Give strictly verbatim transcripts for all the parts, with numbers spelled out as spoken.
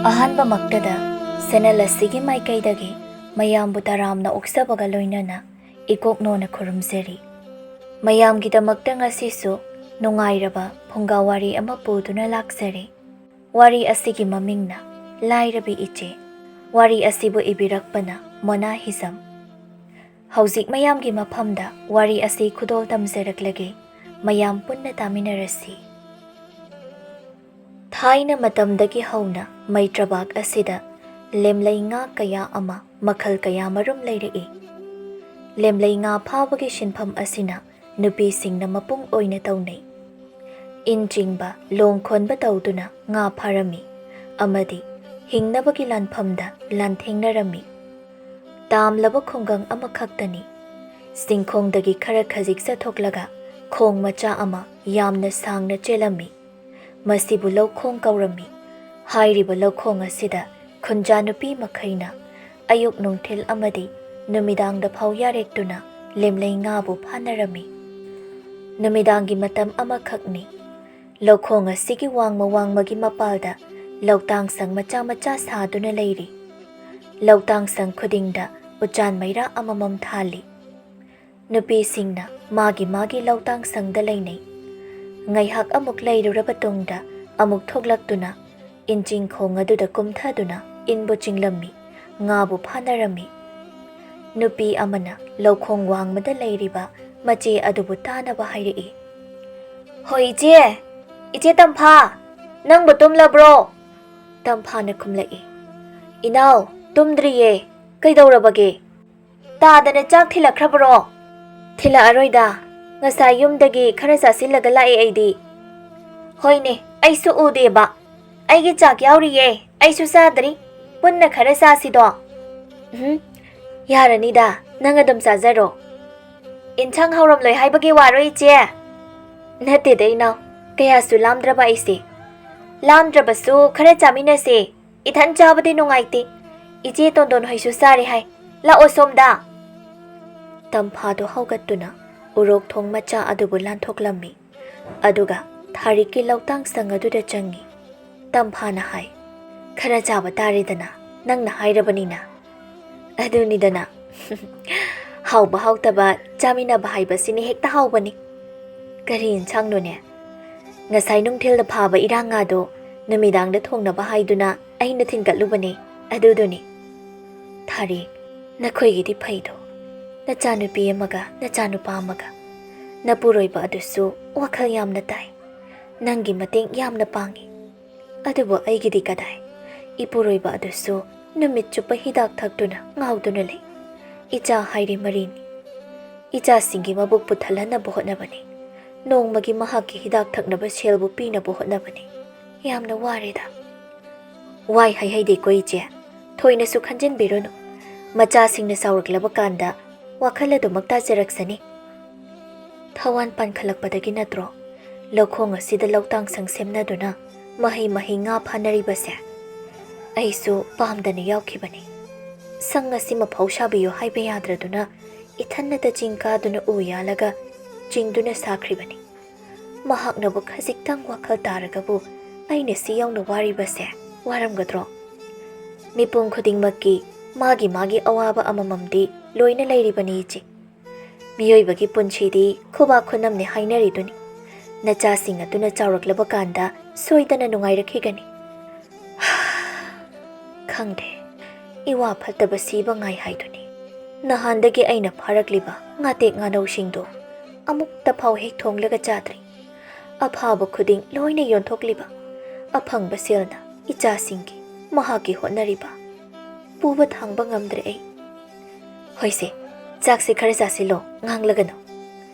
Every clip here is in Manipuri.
ꯑꯍꯥꯟꯕꯃꯛꯇꯗ ꯁꯦꯅꯦꯜ ꯑꯁꯤꯒꯤ ꯃꯥꯏꯀꯩꯗꯒꯤ ꯃꯌꯥꯝꯕꯨ ꯇꯔꯥꯝꯅ ꯑꯣꯛꯆꯕꯒ ꯂꯣꯏꯅꯅ ꯏꯀꯣꯛꯅꯣꯅ ꯈꯨꯔꯨꯝꯖꯔꯤ꯫ ꯃꯌꯥꯝꯒꯤꯗꯃꯛꯇ ꯉꯁꯤꯁꯨ ꯅꯨꯡꯉꯥꯏꯔꯕ ꯐꯨꯡꯒꯥ ꯋꯥꯔꯤ ꯑꯃ ꯄꯨꯗꯨꯅ ꯂꯥꯛꯆꯔꯤ꯫ ꯋꯥꯔꯤ ꯑꯁꯤꯒꯤ ꯃꯃꯤꯡꯅ ꯂꯥꯏꯔꯕꯤ ꯏꯆꯦ꯫ ꯋꯥꯔꯤ ꯑꯁꯤꯕꯨ ꯏꯕꯤꯔꯛꯄꯅ ꯃꯣꯅꯥ ꯍꯤꯖꯝ꯫ ꯍꯧꯖꯤꯛ ꯃꯌꯥꯝꯒꯤ ꯃꯐꯝꯗ ꯋꯥꯔꯤ ꯑꯁꯤ ꯈꯨꯗꯣꯜ ꯇꯝꯖꯔꯛꯂꯒꯦ꯫ ꯃꯌꯥꯝ ꯄꯨꯟꯅ ꯇꯥꯃꯤꯟꯅꯔꯁꯤ꯫ ꯊꯥꯏꯅ ꯃꯇꯝꯗꯒꯤ ꯍꯧꯅ ꯃꯩꯇ꯭ꯔꯕꯥꯛ ꯑꯁꯤꯗ ꯂꯦꯝꯂꯩ ꯉꯥ ꯀꯌꯥ ꯑꯃ ꯃꯈꯜ ꯀꯌꯥꯃꯔꯨꯝ ꯂꯩꯔꯛꯏ꯫ ꯂꯦꯝꯂꯩ ꯉꯥ ꯐꯥꯕꯒꯤ ꯁꯤꯟꯐꯝ ꯑꯁꯤꯅ ꯅꯨꯄꯤꯁꯤꯡꯅ ꯃꯄꯨꯡ ꯑꯣꯏꯅ ꯇꯧꯅꯩ꯫ ꯏꯟ ꯆꯤꯡꯕ, ꯂꯣꯡ ꯈꯣꯟꯕ ꯇꯧꯗꯨꯅ ꯉꯥ ꯐꯥꯔꯝꯃꯤ ꯑꯃꯗꯤ ꯍꯤꯡꯅꯕꯒꯤ ꯂꯥꯟꯐꯝꯗ ꯂꯥꯟꯊꯦꯡꯅꯔꯝꯃꯤ꯫ ꯇꯥꯝꯂꯕ ꯈꯨꯡꯒꯪ ꯑꯃꯈꯛꯇꯅꯤ꯫ ꯆꯤꯡꯈꯣꯡꯗꯒꯤ ꯈꯔ ꯈꯖꯤꯛ ꯆꯠꯊꯣꯛꯂꯒ ꯈꯣꯡ ꯃꯆꯥ ꯑꯃ ꯌꯥꯝꯅ ꯁꯥꯡꯅ ꯆꯦꯜꯂꯝꯃꯤ꯫ ꯃꯁꯤꯕꯨ ꯂꯧꯈꯣꯡ ꯀꯧꯔꯝꯃꯤ꯫ ꯍꯥꯏꯔꯤꯕ ꯂꯧꯈꯣꯡ ꯑꯁꯤꯗ ꯈꯨꯟꯖꯥ ꯅꯨꯄꯤ ꯃꯈꯩꯅ ꯑꯌꯨꯛ ꯅꯨꯡꯊꯤꯜ ꯑꯃꯗꯤ ꯅꯨꯃꯤꯗꯥꯡꯗ ꯐꯥꯎ ꯌꯥꯔꯦꯛꯇꯨꯅ ꯂꯦꯝꯂꯩ ꯉꯥꯕꯨ ꯐꯥꯅꯔꯝꯃꯤ꯫ ꯅꯨꯃꯤꯗꯥꯡꯒꯤ ꯃꯇꯝ ꯑꯃꯈꯛꯅꯤ꯫ ꯂꯧꯈꯣꯡ ꯑꯁꯤꯒꯤ ꯋꯥꯡꯃ ꯋꯥꯡꯃꯒꯤ ꯃꯄꯥꯜꯗ ꯂꯧꯇꯥꯡ ꯁꯪ ꯃꯆꯥ ꯃꯆꯥ ꯁꯥꯗꯨꯅ ꯂꯩꯔꯤ꯫ ꯂꯧꯇꯥꯡ ꯁꯪ ꯈꯨꯗꯤꯡꯗ ꯎꯆꯥꯟ ꯃꯩꯔꯥ ꯑꯃꯃꯝ ꯊꯥꯜꯂꯤ꯫ ꯅꯨꯄꯤꯁꯤꯡꯅ ꯃꯥꯒꯤ ꯃꯥꯒꯤ ꯂꯧꯇꯥꯡ ꯁꯪꯗ ꯂꯩꯅꯩ꯫ ꯉꯥꯏꯍꯥꯛ ꯑꯃꯨꯛ ꯂꯩꯔꯨꯔꯕ ꯇꯨꯡꯗ ꯑꯃꯨꯛ ꯊꯣꯛꯂꯛꯇꯨꯅ ꯏꯟꯆꯤꯡ ꯈꯣꯡ ꯑꯗꯨꯗ ꯀꯨꯝꯊꯗꯨꯅ ꯏꯟꯕꯨ ꯆꯤꯡꯂꯝꯃꯤ, ꯉꯥꯕꯨ ꯐꯥꯅꯔꯝꯃꯤ꯫ ꯅꯨꯄꯤ ꯑꯃꯅ ꯂꯧꯈꯣꯡ ꯋꯥꯡꯃꯗ ꯂꯩꯔꯤꯕ ꯃꯆꯦ ꯑꯗꯨꯕꯨ ꯇꯥꯅꯕ ꯍꯥꯏꯔꯛꯏ, "ꯍꯣꯏ ꯏꯆꯦ, ꯏꯆꯦ ꯇꯝꯐꯥ, ꯅꯪꯕꯨ ꯇꯨꯝꯂꯕ꯭ꯔꯣ?" ꯇꯝꯐꯥꯅ ꯈꯨꯝꯂꯛꯏ, "ꯏꯅꯥꯎ, ꯇꯨꯝꯗ꯭ꯔꯤꯌꯦ, ꯀꯩꯗꯧꯔꯕꯒꯦ?" "ꯇꯥꯗꯅ ꯆꯥꯛ ꯊꯤꯜꯂꯛꯈ꯭ꯔꯕ꯭ꯔꯣ?" "ꯊꯤꯜꯂꯛꯑꯔꯣꯏꯗ, ꯉꯁꯥꯏ ꯌꯨꯝꯗꯒꯤ ꯈꯔ ꯆꯥꯁꯤꯜꯂꯒ ꯂꯥꯛꯑꯦ ꯑꯩꯗꯤ꯫" "ꯍꯣꯏꯅꯦ, ꯑꯩꯁꯨ ꯎꯗꯦꯕ꯫ ꯑꯩꯒꯤ ꯆꯥꯛ ꯌꯥꯎꯔꯤꯌꯦ, ꯑꯩꯁꯨ ꯆꯥꯗ꯭ꯔꯤ꯫ ꯄꯨꯟꯅ ꯈꯔ ꯆꯥꯁꯤꯗꯣ꯫" "ꯎꯝ, ꯌꯥꯔꯅꯤꯗ, ꯅꯪ ꯑꯗꯨꯝ ꯆꯥꯖꯔꯣ꯫" "ꯏꯟꯁꯥꯡ ꯍꯥꯎꯔꯝꯂꯣꯏ ꯍꯥꯏꯕꯒꯤ ꯋꯥꯔꯣ, ꯏꯆꯦ?" "ꯅꯠꯇꯦꯗ ꯏꯅꯥꯎ, ꯀꯌꯥꯁꯨ ꯂꯥꯝꯗ꯭ꯔꯕ ꯑꯩꯁꯦ꯫" "ꯂꯥꯝꯗ꯭ꯔꯕꯁꯨ ꯈꯔ ꯆꯥꯃꯤꯟꯅꯁꯦ꯫ ꯏꯊꯟ ꯆꯥꯕꯗꯤ ꯅꯨꯡꯉꯥꯏꯇꯦ꯫ ꯏꯆꯦ ꯇꯣꯟꯗꯣꯟ ꯍꯣꯏꯁꯨ ꯆꯥꯔꯤ ꯍꯥꯏ꯫ ꯂꯥꯛꯑꯣ ꯁꯣꯝꯗ꯫" ꯇꯝꯐꯥꯗꯨ ꯍꯧꯒꯠꯇꯨꯅ ꯎꯔꯣꯛ ꯊꯣꯡ ꯃꯆꯥ ꯑꯗꯨꯕꯨ ꯂꯥꯟꯊꯣꯛꯂꯝꯃꯤ꯫ ꯑꯗꯨꯒ ꯊꯥꯔꯤꯛꯀꯤ ꯂꯧꯇꯥꯡ ꯁꯪ ꯑꯗꯨꯗ ꯆꯪꯉꯤ꯫ ꯇꯝꯐꯥꯅ ꯍꯥꯏ, "ꯈꯔ ꯆꯥꯕ ꯇꯥꯔꯦꯗꯅ, ꯅꯪꯅ ꯍꯥꯏꯔꯕꯅꯤꯅ꯫ ꯑꯗꯨꯅꯤꯗꯅ꯫ ꯍꯥꯎꯕ ꯍꯥꯎꯇꯕ ꯆꯥꯃꯤꯟꯅꯕ ꯍꯥꯏꯕꯁꯤꯅꯤ ꯍꯦꯛꯇ ꯍꯥꯎꯕꯅꯤ꯫ ꯀꯔꯤ ꯏꯟꯁꯥꯡꯅꯣꯅꯦ?" "ꯉꯁꯥꯏ ꯅꯨꯡꯊꯤꯜꯗ ꯐꯥꯕ ꯏꯔꯥꯡ ꯉꯥꯗꯣ ꯅꯨꯃꯤꯗꯥꯡꯗ ꯊꯣꯡꯅꯕ ꯍꯥꯏꯗꯨꯅ ꯑꯩꯅ ꯊꯤꯟꯒꯠꯂꯨꯕꯅꯦ, ꯑꯗꯨꯗꯨꯅꯤ꯫ ꯊꯥꯔꯤꯛ, ꯅꯈꯣꯏꯒꯤꯗꯤ ꯐꯩꯗꯣ, ꯅꯆꯥꯅꯨꯄꯤ ꯑꯃꯒ ꯅꯆꯥꯅꯨꯄꯥ ꯑꯃꯒ꯫ ꯅꯄꯨꯔꯣꯏꯕ ꯑꯗꯨꯁꯨ ꯋꯥꯈꯜ ꯌꯥꯝꯅ ꯇꯥꯏ꯫ ꯅꯪꯒꯤ ꯃꯇꯦꯡ ꯌꯥꯝꯅ ꯄꯥꯡꯉꯤ꯫ ꯑꯗꯨꯕꯨ ꯑꯩꯒꯤꯗꯤ ꯀꯗꯥꯏ? ꯏꯄꯨꯔꯣꯏꯕ ꯑꯗꯨꯁꯨ ꯅꯨꯃꯤꯠ ꯆꯨꯞꯄ ꯍꯤꯗꯥꯛ ꯊꯛꯇꯨꯅ ꯉꯥꯎꯗꯨꯅ ꯂꯩ꯫ ꯏꯆꯥ ꯍꯥꯏꯔꯤ ꯃꯔꯤꯅꯤ꯫ ꯏꯆꯥꯁꯤꯡꯒꯤ ꯃꯕꯨꯛ ꯄꯨꯊꯜꯍꯟꯅꯕ ꯍꯣꯠꯅꯕꯅꯤ꯫ ꯅꯣꯡꯃꯒꯤ ꯃꯍꯥꯛꯀꯤ ꯍꯤꯗꯥꯛ ꯊꯛꯅꯕ ꯁꯦꯜꯕꯨ ꯄꯤꯅꯕ ꯍꯣꯠꯅꯕꯅꯤ꯫ ꯌꯥꯝꯅ ꯋꯥꯔꯦꯗ꯫" "ꯋꯥꯏ ꯍꯥꯏꯍꯩꯗꯦꯀꯣ ꯏꯆꯦ꯫ ꯊꯣꯏꯅꯁꯨ ꯈꯟꯖꯤꯟꯕꯤꯔꯨꯅꯨ꯫ ꯃꯆꯥꯁꯤꯡꯅ ꯆꯥꯎꯔꯛꯂꯕ ꯀꯥꯟꯗ ꯋꯥꯈꯜ ꯑꯗꯨꯃꯛ ꯇꯥꯖꯔꯛꯁꯅꯤ꯫ ꯊꯋꯥꯟ ꯄꯥꯟꯈꯠꯂꯛꯄꯗꯒꯤ ꯅꯠꯇ꯭ꯔꯣ ꯂꯧꯈꯣꯡ ꯑꯁꯤꯗ ꯂꯧꯇꯥꯡ ꯁꯪ ꯁꯦꯝꯅꯗꯨꯅ ꯃꯍꯩ ꯃꯍꯩ ꯉꯥ ꯐꯥꯅꯔꯤꯕꯁꯦ? ꯑꯩꯁꯨ ꯄꯥꯝꯗꯅ ꯌꯥꯎꯈꯤꯕꯅꯤ꯫ ꯁꯪ ꯑꯁꯤ ꯃꯐꯧ ꯁꯥꯕꯤꯌꯨ ꯍꯥꯏꯕ ꯌꯥꯗ꯭ꯔꯗꯨꯅ ꯏꯊꯟꯅꯇ ꯆꯤꯡ ꯀꯥꯗꯨꯅ ꯎ ꯌꯥꯜꯂꯒ ꯆꯤꯡꯗꯨꯅ ꯁꯥꯈ꯭ꯔꯤꯕꯅꯤ꯫ ꯃꯍꯥꯛꯅꯕꯨ ꯈꯖꯤꯛꯇꯪ ꯋꯥꯈꯜ ꯇꯥꯔꯒꯕꯨ ꯑꯩꯅ ꯁꯤ ꯌꯧꯅ ꯋꯥꯔꯤꯕꯁꯦ ꯋꯥꯔꯝꯒꯗ꯭ꯔꯣ? ꯃꯤꯄꯨꯝ ꯈꯨꯗꯤꯡꯃꯛꯀꯤ ꯃꯥꯒꯤ ꯃꯥꯒꯤ ꯑꯋꯥꯕ ꯑꯃꯃꯝꯗꯤ ꯂꯣꯏꯅ ꯂꯩꯔꯤꯕꯅꯤ ꯏꯆꯦ꯫ ꯃꯤꯑꯣꯏꯕꯒꯤ ꯄꯨꯟꯁꯤꯗꯤ ꯈꯨꯕꯥꯛ ꯈꯨꯅꯝꯅꯦ ꯍꯥꯏꯅꯔꯤꯗꯨꯅꯤ꯫ ꯅꯆꯥꯁꯤꯡ ꯑꯗꯨꯅ ꯆꯥꯎꯔꯛꯂꯕ ꯀꯥꯟꯗ ꯁꯣꯏꯗꯅ ꯅꯨꯡꯉꯥꯏꯔꯛꯈꯤꯒꯅꯤ꯫" "ꯈꯪꯗꯦ, ꯏꯋꯥ ꯐꯠꯇꯕ ꯁꯤꯕ ꯉꯥꯏ ꯍꯥꯏꯗꯨꯅꯤ꯫ ꯅꯍꯥꯟꯗꯒꯤ ꯑꯩꯅ ꯐꯥꯔꯛꯂꯤꯕ ꯉꯥꯇꯦꯛ ꯉꯥꯅꯧꯁꯤꯡꯗꯨ ꯑꯃꯨꯛꯇ ꯐꯥꯎ ꯍꯦꯛ ꯊꯣꯡꯂꯒ ꯆꯥꯗ꯭ꯔꯤ꯫ ꯑꯐꯥꯕ ꯈꯨꯗꯤꯡ ꯂꯣꯏꯅ ꯌꯣꯟꯊꯣꯛꯂꯤꯕ꯫ ꯑꯐꯪꯕ ꯁꯦꯜꯅ ꯏꯆꯥꯁꯤꯡꯒꯤ, ꯃꯍꯥꯛꯀꯤ ꯍꯣꯠꯅꯔꯤꯕ꯫ ꯄꯨꯕ ꯊꯥꯡꯕ ꯉꯝꯗ꯭ꯔꯦ ꯑꯩ꯫" "ꯍꯣꯏꯁꯦ, ꯆꯥꯛꯁꯦ ꯈꯔ ꯆꯥꯁꯤꯜꯂꯣ, ꯉꯥꯡꯂꯒꯅꯨ꯫"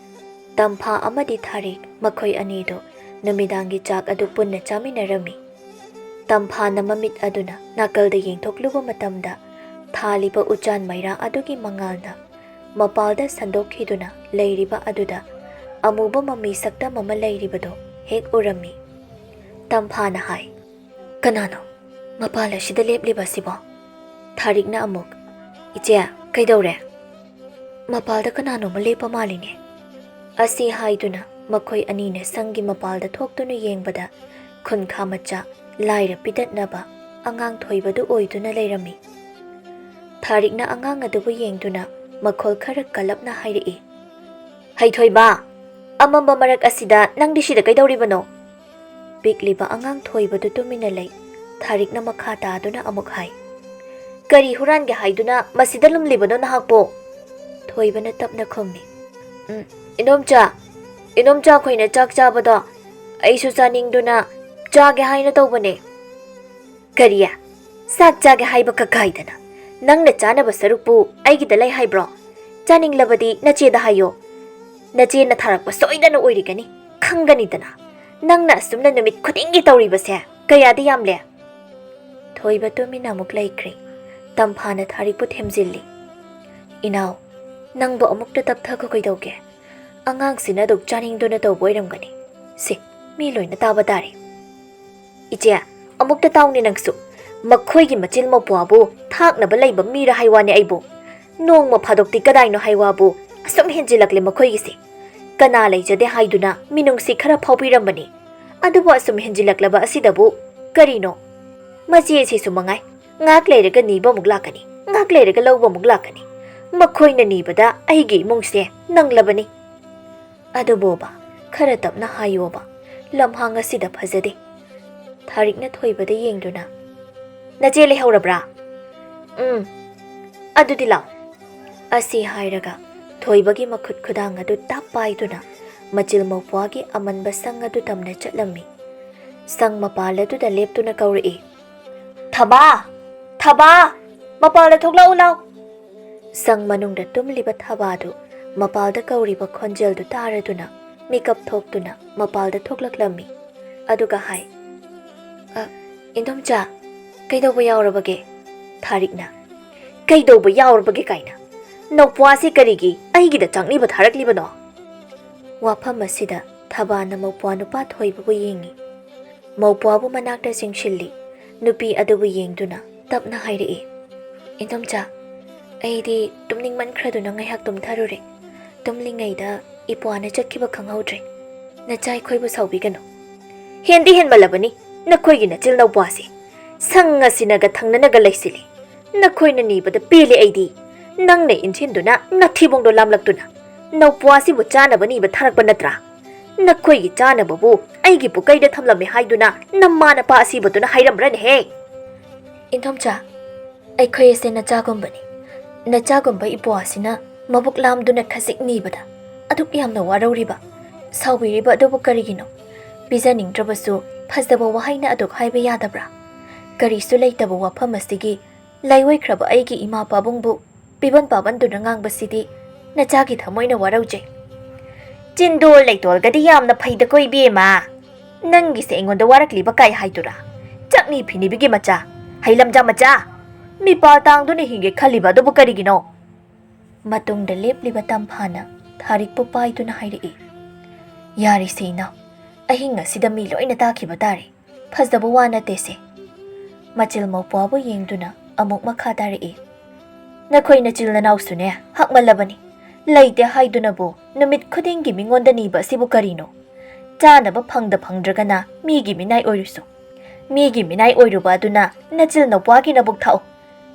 ꯇꯝꯐꯥ ꯑꯃꯗꯤ ꯊꯥꯔꯤꯛ ꯃꯈꯣꯏ ꯑꯅꯤꯗꯨ ꯅꯨꯃꯤꯗꯥꯡꯒꯤ ꯆꯥꯛ ꯑꯗꯨ ꯄꯨꯟꯅ ꯆꯥꯃꯤꯟꯅꯔꯝꯃꯤ꯫ ꯇꯝꯐꯥꯅ ꯃꯃꯤꯠ ꯑꯗꯨꯅ ꯅꯥꯀꯜꯗ ꯌꯦꯡꯊꯣꯛꯂꯨꯕ ꯃꯇꯝꯗ, ꯊꯥꯜꯂꯤꯕ ꯎꯆꯥꯟ ꯃꯩꯔꯥ ꯑꯗꯨꯒꯤ ꯃꯉꯥꯜꯅ ꯃꯄꯥꯜꯗ ꯁꯟꯗꯣꯛꯈꯤꯗꯨꯅ ꯂꯩꯔꯤꯕ ꯑꯗꯨꯗ ꯑꯃꯨꯕ ꯃꯃꯤ ꯁꯛꯇꯝ ꯑꯃ ꯂꯩꯔꯤꯕꯗꯨ ꯍꯦꯛ ꯎꯔꯝꯃꯤ꯫ ꯇꯝꯐꯥꯅ ꯍꯥꯏ, "ꯀꯅꯥꯅꯣ ꯃꯄꯥꯜ ꯑꯁꯤꯗ ꯂꯦꯞꯂꯤꯕ ꯑꯁꯤꯕꯣ?" ꯊꯥꯔꯤꯛꯅ ꯑꯃꯨꯛ, "ꯏꯆꯦ, ꯀꯩꯗꯧꯔꯦ?" "ꯃꯄꯥꯜꯗ ꯀꯅꯥꯅꯣꯝꯃ ꯂꯦꯞꯄ ꯃꯥꯜꯂꯤꯅꯦ꯫" ꯑꯁꯤ ꯍꯥꯏꯗꯨꯅ ꯃꯈꯣꯏ ꯑꯅꯤꯅ ꯁꯪꯒꯤ ꯃꯄꯥꯜꯗ ꯊꯣꯛꯇꯨꯅ ꯌꯦꯡꯕꯗ, ꯈꯨꯟꯈꯥ ꯃꯆꯥ ꯂꯥꯏꯔ ꯄꯤꯇꯠꯅꯕ ꯑꯉꯥꯡ ꯊꯣꯏꯕꯗꯨ ꯑꯣꯏꯗꯨꯅ ꯂꯩꯔꯝꯃꯤ꯫ ꯊꯥꯔꯤꯛꯅ ꯑꯉꯥꯡ ꯑꯗꯨꯕꯨ ꯌꯦꯡꯗꯨꯅ ꯃꯈꯣꯜ ꯈꯔ ꯀꯜꯂꯞꯅ ꯍꯥꯏꯔꯛꯏ, "ꯍꯩꯊꯣꯏꯕ, ꯑꯃꯝꯕ ꯃꯔꯛ ꯑꯁꯤꯗ ꯅꯪꯗꯤ ꯁꯤꯗ ꯀꯩꯗꯧꯔꯤꯕꯅꯣ?" ꯄꯤꯛꯂꯤꯕ ꯑꯉꯥꯡ ꯊꯣꯏꯕꯗꯨ ꯇꯨꯃꯤꯟꯅ ꯂꯩ꯫ ꯊꯥꯔꯤꯛꯅ ꯃꯈꯥ ꯇꯥꯗꯨꯅ ꯑꯃꯨꯛ ꯍꯥꯏ, "ꯀꯔꯤ ꯍꯨꯔꯥꯟꯒꯦ ꯍꯥꯏꯗꯨꯅ ꯃꯁꯤꯗ ꯂꯨꯝꯂꯤꯕꯅꯣ ꯅꯍꯥꯛꯄꯨ?" ꯊꯣꯏꯕꯅ ꯇꯞꯅ ꯈꯨꯝꯃꯤ, "ꯎꯝ, ꯏꯅꯣꯝꯆꯥ, ꯏꯅꯣꯝꯆꯥ ꯈꯣꯏꯅ ꯆꯥꯛ ꯆꯥꯕꯗꯣ ꯑꯩꯁꯨ ꯆꯥꯅꯤꯡꯗꯨꯅ ꯆꯥꯒꯦ ꯍꯥꯏꯅ ꯇꯧꯕꯅꯦ꯫" "ꯀꯔꯤ? ꯆꯥꯛ ꯆꯥꯒꯦ ꯍꯥꯏꯕ ꯀꯀꯥꯏꯗꯅ? ꯅꯪꯅ ꯆꯥꯅꯕ ꯁꯔꯨꯛꯄꯨ ꯑꯩꯒꯤꯗ ꯂꯩ ꯍꯥꯏꯕ꯭ꯔꯣ? ꯆꯥꯅꯤꯡꯂꯕꯗꯤ ꯅꯆꯦꯗ ꯍꯥꯏꯌꯣ꯫ ꯅꯆꯦꯅ ꯊꯥꯔꯛꯄ ꯁꯣꯏꯗꯅ ꯑꯣꯏꯔꯤꯒꯅꯤ, ꯈꯪꯒꯅꯤꯗꯅ꯫ ꯅꯪꯅ ꯑꯁꯨꯝꯅ ꯅꯨꯃꯤꯠ ꯈꯨꯗꯤꯡꯒꯤ ꯇꯧꯔꯤꯕꯁꯦ ꯀꯌꯥꯗꯤ ꯌꯥꯝꯂꯦ?" ꯊꯣꯏꯕ ꯇꯨꯃꯤꯟꯅ ꯑꯃꯨꯛ ꯂꯩꯈ꯭ꯔꯦ꯫ ꯇꯝꯐꯥꯅ ꯊꯥꯔꯤꯛꯄꯨ ꯊꯦꯝꯖꯤꯜꯂꯤ꯫ "ꯏꯅꯥꯎ, ꯅꯪꯕꯨ ꯑꯃꯨꯛꯇ ꯇꯞꯊꯈꯣ ꯀꯩꯗꯧꯒꯦ? ꯑꯉꯥꯡꯁꯤꯅ ꯑꯗꯨꯛ ꯆꯥꯅꯤꯡꯗꯨꯅ ꯇꯧꯕ ꯑꯣꯏꯔꯝꯒꯅꯤ꯫ ꯁꯦ, ꯃꯤ ꯂꯣꯏꯅ ꯇꯥꯕ ꯇꯥꯔꯦ꯫" "ꯏꯆꯦ, ꯑꯃꯨꯛꯇ ꯇꯥꯎꯅꯦ ꯅꯪꯁꯨ꯫ ꯃꯈꯣꯏꯒꯤ ꯃꯆꯤꯜ ꯃꯧꯄ꯭ꯋꯥꯕꯨ ꯊꯥꯛꯅꯕ ꯂꯩꯕ ꯃꯤꯔ ꯍꯥꯏ ꯋꯥꯅꯦ ꯑꯩꯕꯨ꯫ ꯅꯣꯡꯃ ꯐꯥꯗꯣꯛꯇꯤ ꯀꯗꯥꯏꯅꯣ ꯍꯥꯏ ꯋꯥꯕꯨ ꯑꯁꯨꯝ ꯍꯦꯟꯖꯤꯜꯂꯛꯂꯦ ꯃꯈꯣꯏꯒꯤꯁꯦ꯫ ꯀꯅꯥ ꯂꯩꯖꯗꯦ ꯍꯥꯏꯗꯨꯅ ꯃꯤꯅꯨꯡꯁꯤ ꯈꯔ ꯐꯥꯎꯕꯤꯔꯝꯕꯅꯤ꯫ ꯑꯗꯨꯕꯨ ꯑꯁꯨꯝ ꯍꯦꯟꯖꯤꯜꯂꯛꯂꯕ ꯑꯁꯤꯗꯕꯨ ꯀꯔꯤꯅꯣ? ꯃꯆꯦ ꯑꯁꯤꯁꯨ ꯃꯉꯥꯏ꯫ ꯉꯥꯏꯍꯥꯛ ꯂꯩꯔꯒ ꯅꯤꯕ ꯑꯃꯨꯛ ꯂꯥꯛꯀꯅꯤ, ꯉꯥꯏꯍꯥꯛ ꯂꯩꯔꯒ ꯂꯧꯕ ꯑꯃꯨꯛ ꯂꯥꯛꯀꯅꯤ꯫ ꯃꯈꯣꯏꯅ ꯅꯤꯕꯗ ꯑꯩꯒꯤ ꯏꯃꯨꯡꯁꯦ ꯅꯪꯂꯕꯅꯤ꯫" "ꯑꯗꯨꯕꯣꯕ, ꯈꯔ ꯇꯞꯅ ꯍꯥꯏꯌꯣꯕ, ꯂꯝꯍꯥꯡ ꯑꯁꯤꯗ ꯐꯖꯗꯦ꯫" ꯊꯥꯔꯤꯛꯅ ꯊꯣꯏꯕꯗ ꯌꯦꯡꯗꯨꯅ, "ꯅꯆꯦ ꯂꯩꯍꯧꯔꯕ꯭ꯔꯥ? ꯎꯝ, ꯑꯗꯨꯗꯤ ꯂꯥꯛꯑꯣ꯫" ꯑꯁꯤ ꯍꯥꯏꯔꯒ ꯊꯣꯏꯕꯒꯤ ꯃꯈꯨꯠ ꯈꯨꯗꯥꯡ ꯑꯗꯨ ꯇꯞ ꯄꯥꯏꯗꯨꯅ ꯃꯆꯤꯜ ꯃꯧꯄ꯭ꯋꯥꯒꯤ ꯑꯃꯟꯕ ꯁꯪ ꯑꯗꯨ ꯇꯝꯅ ꯆꯠꯂꯝꯃꯤ꯫ ꯁꯪ ꯃꯄꯥꯜ ꯑꯗꯨꯗ ꯂꯦꯞꯇꯨꯅ ꯀꯧꯔꯛꯏ, "ꯊꯕꯥ! ꯊꯕꯥ! ꯃꯄꯥꯜꯗ ꯊꯣꯛꯂꯛꯎ ꯂꯥꯎ!" ꯁꯪ ꯃꯅꯨꯡꯗ ꯇꯨꯝꯂꯤꯕ ꯊꯕꯥꯗꯨ ꯃꯄꯥꯜꯗ ꯀꯧꯔꯤꯕ ꯈꯣꯟꯖꯦꯜꯗꯨ ꯇꯥꯔꯗꯨꯅ ꯃꯤꯀꯞ ꯊꯣꯛꯇꯨꯅ ꯃꯄꯥꯜꯗ ꯊꯣꯛꯂꯛꯂꯝꯃꯤ꯫ ꯑꯗꯨꯒ ꯍꯥꯏ, "ꯑ, ꯏꯟꯗꯣꯝꯆꯥ, ꯀꯩꯗꯧꯕ ꯌꯥꯎꯔꯕꯒꯦ?" ꯊꯥꯔꯤꯛꯅ, "ꯀꯩꯗꯧꯕ ꯌꯥꯎꯔꯕꯒꯦ ꯀꯥꯏꯅ? ꯅꯧꯄ꯭ꯋꯥꯁꯦ ꯀꯔꯤꯒꯤ ꯑꯩꯒꯤꯗ ꯆꯥꯛꯅꯤꯕ ꯊꯥꯔꯛꯂꯤꯕꯅꯣ?" ꯋꯥꯐꯝ ꯑꯁꯤꯗ ꯊꯕꯥꯅ ꯃꯧꯄ꯭ꯋꯥ ꯅꯨꯄꯥ ꯊꯣꯏꯕꯕꯨ ꯌꯦꯡꯏ꯫ ꯃꯧꯄ꯭ꯋꯥꯕꯨ ꯃꯅꯥꯛꯇ ꯆꯤꯡꯁꯤꯜꯂꯤ꯫ ꯅꯨꯄꯤ ꯑꯗꯨꯕꯨ ꯌꯦꯡꯗꯨꯅ ꯇꯞꯅ ꯍꯥꯏꯔꯛꯏ, "ꯏꯟꯗꯣꯝꯆꯥ, ꯑꯩꯗꯤ ꯇꯨꯝꯅꯤꯡꯃꯟꯈ꯭ꯔꯗꯨꯅ ꯉꯥꯏꯍꯥꯛ ꯇꯨꯝꯊꯔꯨꯔꯦ꯫ ꯇꯨꯝꯂꯤꯉꯩꯗ ꯏꯄ꯭ꯋꯥꯅ ꯆꯠꯈꯤꯕ ꯈꯪꯍꯧꯗ꯭ꯔꯦ꯫ ꯅꯆꯥ ꯑꯩꯈꯣꯏꯕꯨ ꯁꯥꯎꯕꯤꯒꯅꯨ꯫" "ꯍꯦꯟꯗꯤ ꯍꯦꯟꯃꯜꯂꯕꯅꯤ ꯅꯈꯣꯏꯒꯤ ꯅꯆꯤꯜ ꯅꯧꯄ꯭ꯋꯥꯁꯦ꯫ ꯁꯪ ꯑꯁꯤꯅꯒ ꯊꯪꯅꯅꯒ ꯂꯩꯁꯤꯜꯂꯤ꯫ ꯅꯈꯣꯏꯅ ꯅꯤꯕꯗ ꯄꯦꯜꯂꯦ ꯑꯩꯗꯤ꯫ ꯅꯪꯅ ꯏꯟꯁꯤꯟꯗꯨꯅ ꯅꯊꯤꯕꯣꯡꯗꯣ ꯂꯥꯝꯂꯛꯇꯨꯅ ꯅꯧꯄ꯭ꯋꯥꯁꯤꯕꯨ ꯆꯥꯅꯕ ꯅꯤꯕ ꯊꯥꯔꯛꯄ ꯅꯠꯇ꯭ꯔꯥ? ꯅꯈꯣꯏꯒꯤ ꯆꯥꯅꯕꯕꯨ ꯑꯩꯒꯤ ꯄꯨꯀꯩꯗ ꯊꯝꯂꯝꯃꯦ ꯍꯥꯏꯗꯨꯅ ꯅꯃꯥ ꯅꯄꯥ ꯑꯁꯤꯕꯗꯨꯅ ꯍꯥꯏꯔꯝꯕ꯭ꯔꯅꯦꯍꯦ? ꯏꯟꯗꯣꯝꯆꯥ, ꯑꯩꯈꯣꯏ ꯑꯁꯦ ꯅꯆꯥꯒꯨꯝꯕꯅꯤ꯫ ꯅꯆꯥꯒꯨꯝꯕ ꯏꯄ꯭ꯋꯥꯁꯤꯅ ꯃꯕꯨꯛ ꯂꯥꯝꯗꯨꯅ ꯈꯖꯤꯛ ꯅꯤꯕꯗ ꯑꯗꯨꯛ ꯌꯥꯝꯅ ꯋꯥꯔꯧꯔꯤꯕ, ꯁꯥꯎꯕꯤꯔꯤꯕ ꯑꯗꯨꯕꯨ ꯀꯔꯤꯒꯤꯅꯣ? ꯄꯤꯖꯅꯤꯡꯗ꯭ꯔꯕꯁꯨ ꯐꯖꯕ ꯋꯥꯍꯩꯅ ꯑꯗꯨꯛ ꯍꯥꯏꯕ ꯌꯥꯗꯕ꯭ꯔꯥ? ꯀꯔꯤꯁꯨ ꯂꯩꯇꯕ ꯋꯥꯐꯝ ꯑꯁꯤꯒꯤ ꯂꯥꯏꯑꯣꯏꯈ꯭ꯔꯕ ꯑꯩꯒꯤ ꯏꯃꯥ ꯄꯥꯕꯨꯡꯕꯨ ꯄꯤꯕꯟ ꯄꯥꯕꯟꯗꯨꯅ ꯉꯥꯡꯕꯁꯤꯗꯤ ꯅꯆꯥꯒꯤ ꯊꯃꯣꯏꯅ ꯋꯥꯔꯧꯖꯩ꯫ ꯆꯤꯟꯗꯣꯜ ꯂꯩꯇꯣꯜꯒꯗꯤ ꯌꯥꯝꯅ ꯐꯩꯗꯀꯣ ꯏꯕꯦꯝꯃ꯫ ꯅꯪꯒꯤꯁꯦ ꯑꯩꯉꯣꯟꯗ ꯋꯥꯔꯛꯂꯤꯕ ꯀꯥꯏ ꯍꯥꯏꯗꯨꯔꯥ? ꯆꯥꯛꯅꯤ ꯐꯤꯅꯤꯕꯤꯒꯤ ꯃꯆꯥ, ꯍꯩꯂꯝꯖꯥ ꯃꯆꯥ꯫ ꯃꯤꯄꯥꯜ ꯇꯥꯡꯗꯨꯅ ꯍꯤꯡꯒꯦ ꯈꯜꯂꯤꯕ ꯑꯗꯨꯕꯨ ꯀꯔꯤꯒꯤꯅꯣ? ꯃꯇꯨꯡꯗ ꯂꯦꯞꯂꯤꯕ ꯇꯝꯐꯥꯅ ꯊꯥꯔꯤꯛꯄꯨ ꯄꯥꯏꯗꯨꯅ ꯍꯥꯏꯔꯛꯏ, "ꯌꯥꯔꯤꯁꯦ ꯏꯅꯥꯎ, ꯑꯍꯤꯡ ꯑꯁꯤꯗ ꯃꯤ ꯂꯣꯏꯅ ꯇꯥꯈꯤꯕ ꯇꯥꯔꯦ꯫ ꯐꯖꯕ ꯋꯥ ꯅꯠꯇꯦꯁꯦ꯫" ꯃꯆꯤꯜ ꯃꯧꯄ꯭ꯋꯥꯕꯨ ꯌꯦꯡꯗꯨꯅ ꯑꯃꯨꯛ ꯃꯈꯥ ꯇꯥꯔꯛꯏ, "ꯅꯈꯣꯏ ꯅꯆꯤꯜ ꯅꯅꯥꯎꯁꯨꯅꯦ ꯍꯥꯛꯃꯜꯂꯕꯅꯤ꯫ ꯂꯩꯇꯦ ꯍꯥꯏꯗꯨꯅꯕꯨ ꯅꯨꯃꯤꯠ ꯈꯨꯗꯤꯡꯒꯤ ꯃꯤꯉꯣꯟꯗ ꯅꯤꯕ ꯑꯁꯤꯕꯨ ꯀꯔꯤꯅꯣ? ꯆꯥꯅꯕ ꯐꯪꯗ ꯐꯪꯗ꯭ꯔꯒꯅ ꯃꯤꯒꯤ ꯃꯤꯅꯥꯏ ꯑꯣꯏꯔꯨꯁꯨ꯫ ꯃꯤꯒꯤ ꯃꯤꯅꯥꯏ ꯑꯣꯏꯔꯨꯕ ꯑꯗꯨꯅ ꯅꯆꯤꯜ ꯅꯧꯄ꯭ꯋꯥꯒꯤ ꯅꯕꯨꯛ ꯊꯥꯛꯎ꯫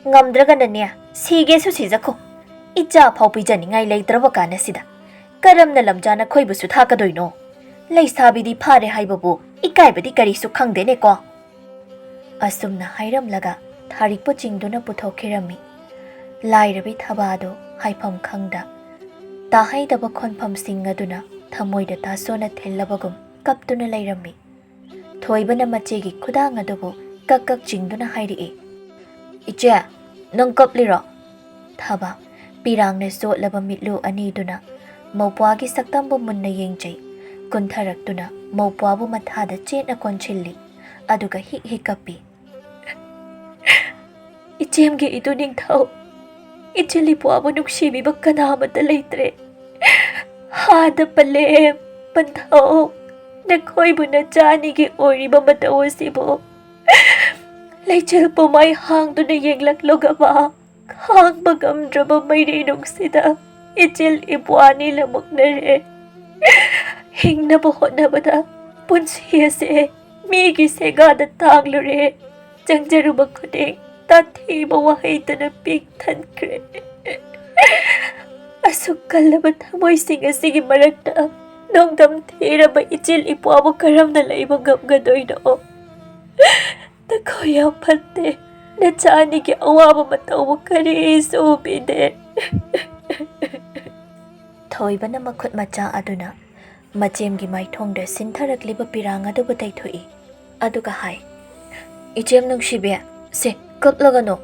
ꯉꯝꯗ꯭ꯔꯒꯅꯅꯦ ꯁꯤꯒꯦꯁꯨ ꯁꯤꯖꯈꯣ꯫ ꯏꯆꯥ ꯐꯥꯎ ꯄꯤꯖꯅꯤꯡꯉꯥꯏ ꯂꯩꯇ꯭ꯔꯕ ꯀꯥꯟꯅꯁꯤꯗ ꯀꯔꯝꯅ ꯂꯝꯖꯥ ꯅꯈꯣꯏꯕꯨꯁꯨ ꯊꯥꯛꯀꯗꯣꯏꯅꯣ? ꯂꯩꯁꯥꯕꯤꯗꯤ ꯐꯥꯔꯦ ꯍꯥꯏꯕꯕꯨ ꯏꯀꯥꯏꯕꯗꯤ ꯀꯔꯤꯁꯨ ꯈꯪꯗꯦꯅꯦꯀꯣ?" ꯑꯁꯨꯝꯅ ꯍꯥꯏꯔꯝꯂꯒ ꯊꯥꯔꯤꯛꯄꯨ ꯆꯤꯡꯗꯨꯅ ꯄꯨꯊꯣꯛꯈꯤꯔꯝꯃꯤ꯫ ꯂꯥꯏꯔꯕꯤ ꯊꯕꯥꯗꯨ ꯍꯥꯏꯐꯝ ꯈꯪꯗ, ꯇꯥꯍꯩꯗꯕ ꯈꯣꯟꯐꯝꯁꯤꯡ ꯑꯗꯨꯅ ꯊꯃꯣꯏꯗ ꯇꯥꯁꯣꯅ ꯊꯤꯜꯂꯕꯒꯨꯝ ꯀꯞꯇꯨꯅ ꯂꯩꯔꯝꯃꯤ꯫ ꯊꯣꯏꯕꯅ ꯃꯆꯦꯒꯤ ꯈꯨꯗꯥꯡ ꯑꯗꯨꯕꯨ ꯀꯛ ꯀꯛ ꯆꯤꯡꯗꯨꯅ ꯍꯥꯏꯔꯛꯏ, "ꯏꯆꯦ, ꯅꯪ ꯀꯞꯂꯤꯔꯣ?" ꯊꯕꯥ ꯄꯤꯔꯥꯡꯅ ꯆꯣꯠꯂꯕ ꯃꯤꯠꯂꯨ ꯑꯅꯤꯗꯨꯅ ꯃꯧꯄ꯭ꯋꯥꯒꯤ ꯁꯛꯇꯝꯕꯨ ꯃꯨꯟꯅ ꯌꯦꯡꯖꯩ꯫ ꯀꯨꯟꯊꯔꯛꯇꯨꯅ ꯃꯧꯄ꯭ꯋꯥꯕꯨ ꯃꯊꯥꯗ ꯆꯦꯠꯅ ꯀꯣꯟꯁꯤꯜꯂꯤ꯫ ꯑꯗꯨꯒ ꯍꯤꯛ ꯍꯤꯛ ꯀꯞꯄꯤ꯫ "ꯏꯆꯦꯝꯒꯤ ꯏꯇꯨ ꯅꯤꯡꯊꯧ, ꯏꯆꯤꯜ ꯏꯄ꯭ꯋꯥꯕꯨ ꯅꯨꯡꯁꯤꯕꯤꯕ ꯀꯅꯥ ꯑꯃꯠꯇ ꯂꯩꯇ꯭ꯔꯦ꯫ ꯍꯥꯗ ꯄꯂꯦꯝ, ꯄꯟꯊꯧ, ꯅꯈꯣꯏꯕꯨ ꯅꯆꯥ ꯑꯅꯤꯒꯤ ꯑꯣꯏꯔꯤꯕ ꯃꯇꯧ ꯑꯁꯤꯕꯨ ꯂꯩꯆꯤꯜ ꯄꯨꯝꯃꯩ ꯍꯥꯡꯗꯨꯅ ꯌꯦꯡꯂꯛꯂꯨꯒꯕ, ꯈꯥꯡꯕ ꯉꯝꯗ꯭ꯔꯕ ꯃꯩꯔꯩ ꯅꯨꯡꯁꯤꯗ ꯏꯆꯤꯜ ꯏꯄ꯭ꯋꯥꯅꯤ ꯂꯃꯨꯛꯅꯔꯦ꯫ ꯍꯤꯡꯅꯕ ꯍꯣꯠꯅꯕꯗ ꯄꯨꯟꯁꯤ ꯑꯁꯦ ꯃꯤꯒꯤ ꯁꯦꯒꯥꯗ ꯇꯥꯡꯂꯨꯔꯦ꯫ ꯆꯪꯖꯔꯨꯕ ꯈꯨꯗꯤꯡ ꯇꯥꯊꯤꯕ ꯋꯥꯍꯩꯗꯅ ꯄꯤꯛ ꯊꯟꯈ꯭ꯔꯦ꯫ ꯑꯁꯨꯛ ꯀꯜꯂꯕ ꯊꯃꯣꯏꯁꯤꯡ ꯑꯁꯤꯒꯤ ꯃꯔꯛꯇ ꯅꯣꯡꯗꯝ ꯊꯤꯔꯕ ꯏꯆꯤꯜ ꯏꯄ꯭ꯋꯥꯕꯨ ꯀꯔꯝꯅ ꯂꯩꯕ ꯉꯝꯒꯗꯣꯏꯅꯣ? ꯅꯈꯣꯏ ꯌꯥꯝ ꯐꯠꯇꯦ꯫ ꯅꯆꯥ ꯑꯅꯤꯒꯤ ꯑꯋꯥꯕ ꯃꯇꯧꯕꯨ ꯀꯔꯤꯁꯨ ꯎꯕꯤꯗꯦ꯫ ꯊꯣꯏꯕꯅ ꯃꯈꯨꯠ ꯃꯆꯥ ꯑꯗꯨꯅ ꯃꯆꯦꯝꯒꯤ ꯃꯥꯏꯊꯣꯡꯗ ꯁꯤꯟꯊꯔꯛꯂꯤꯕ ꯄꯤꯔꯥꯡ ꯑꯗꯨꯕꯨ ꯇꯩꯊꯣꯛꯏ꯫ ꯑꯗꯨꯒ ꯍꯥꯏ, "ꯏꯆꯦꯝ ꯅꯨꯡꯁꯤꯕꯤ, ꯁꯦ, ꯀꯞꯂꯒꯅꯨ꯫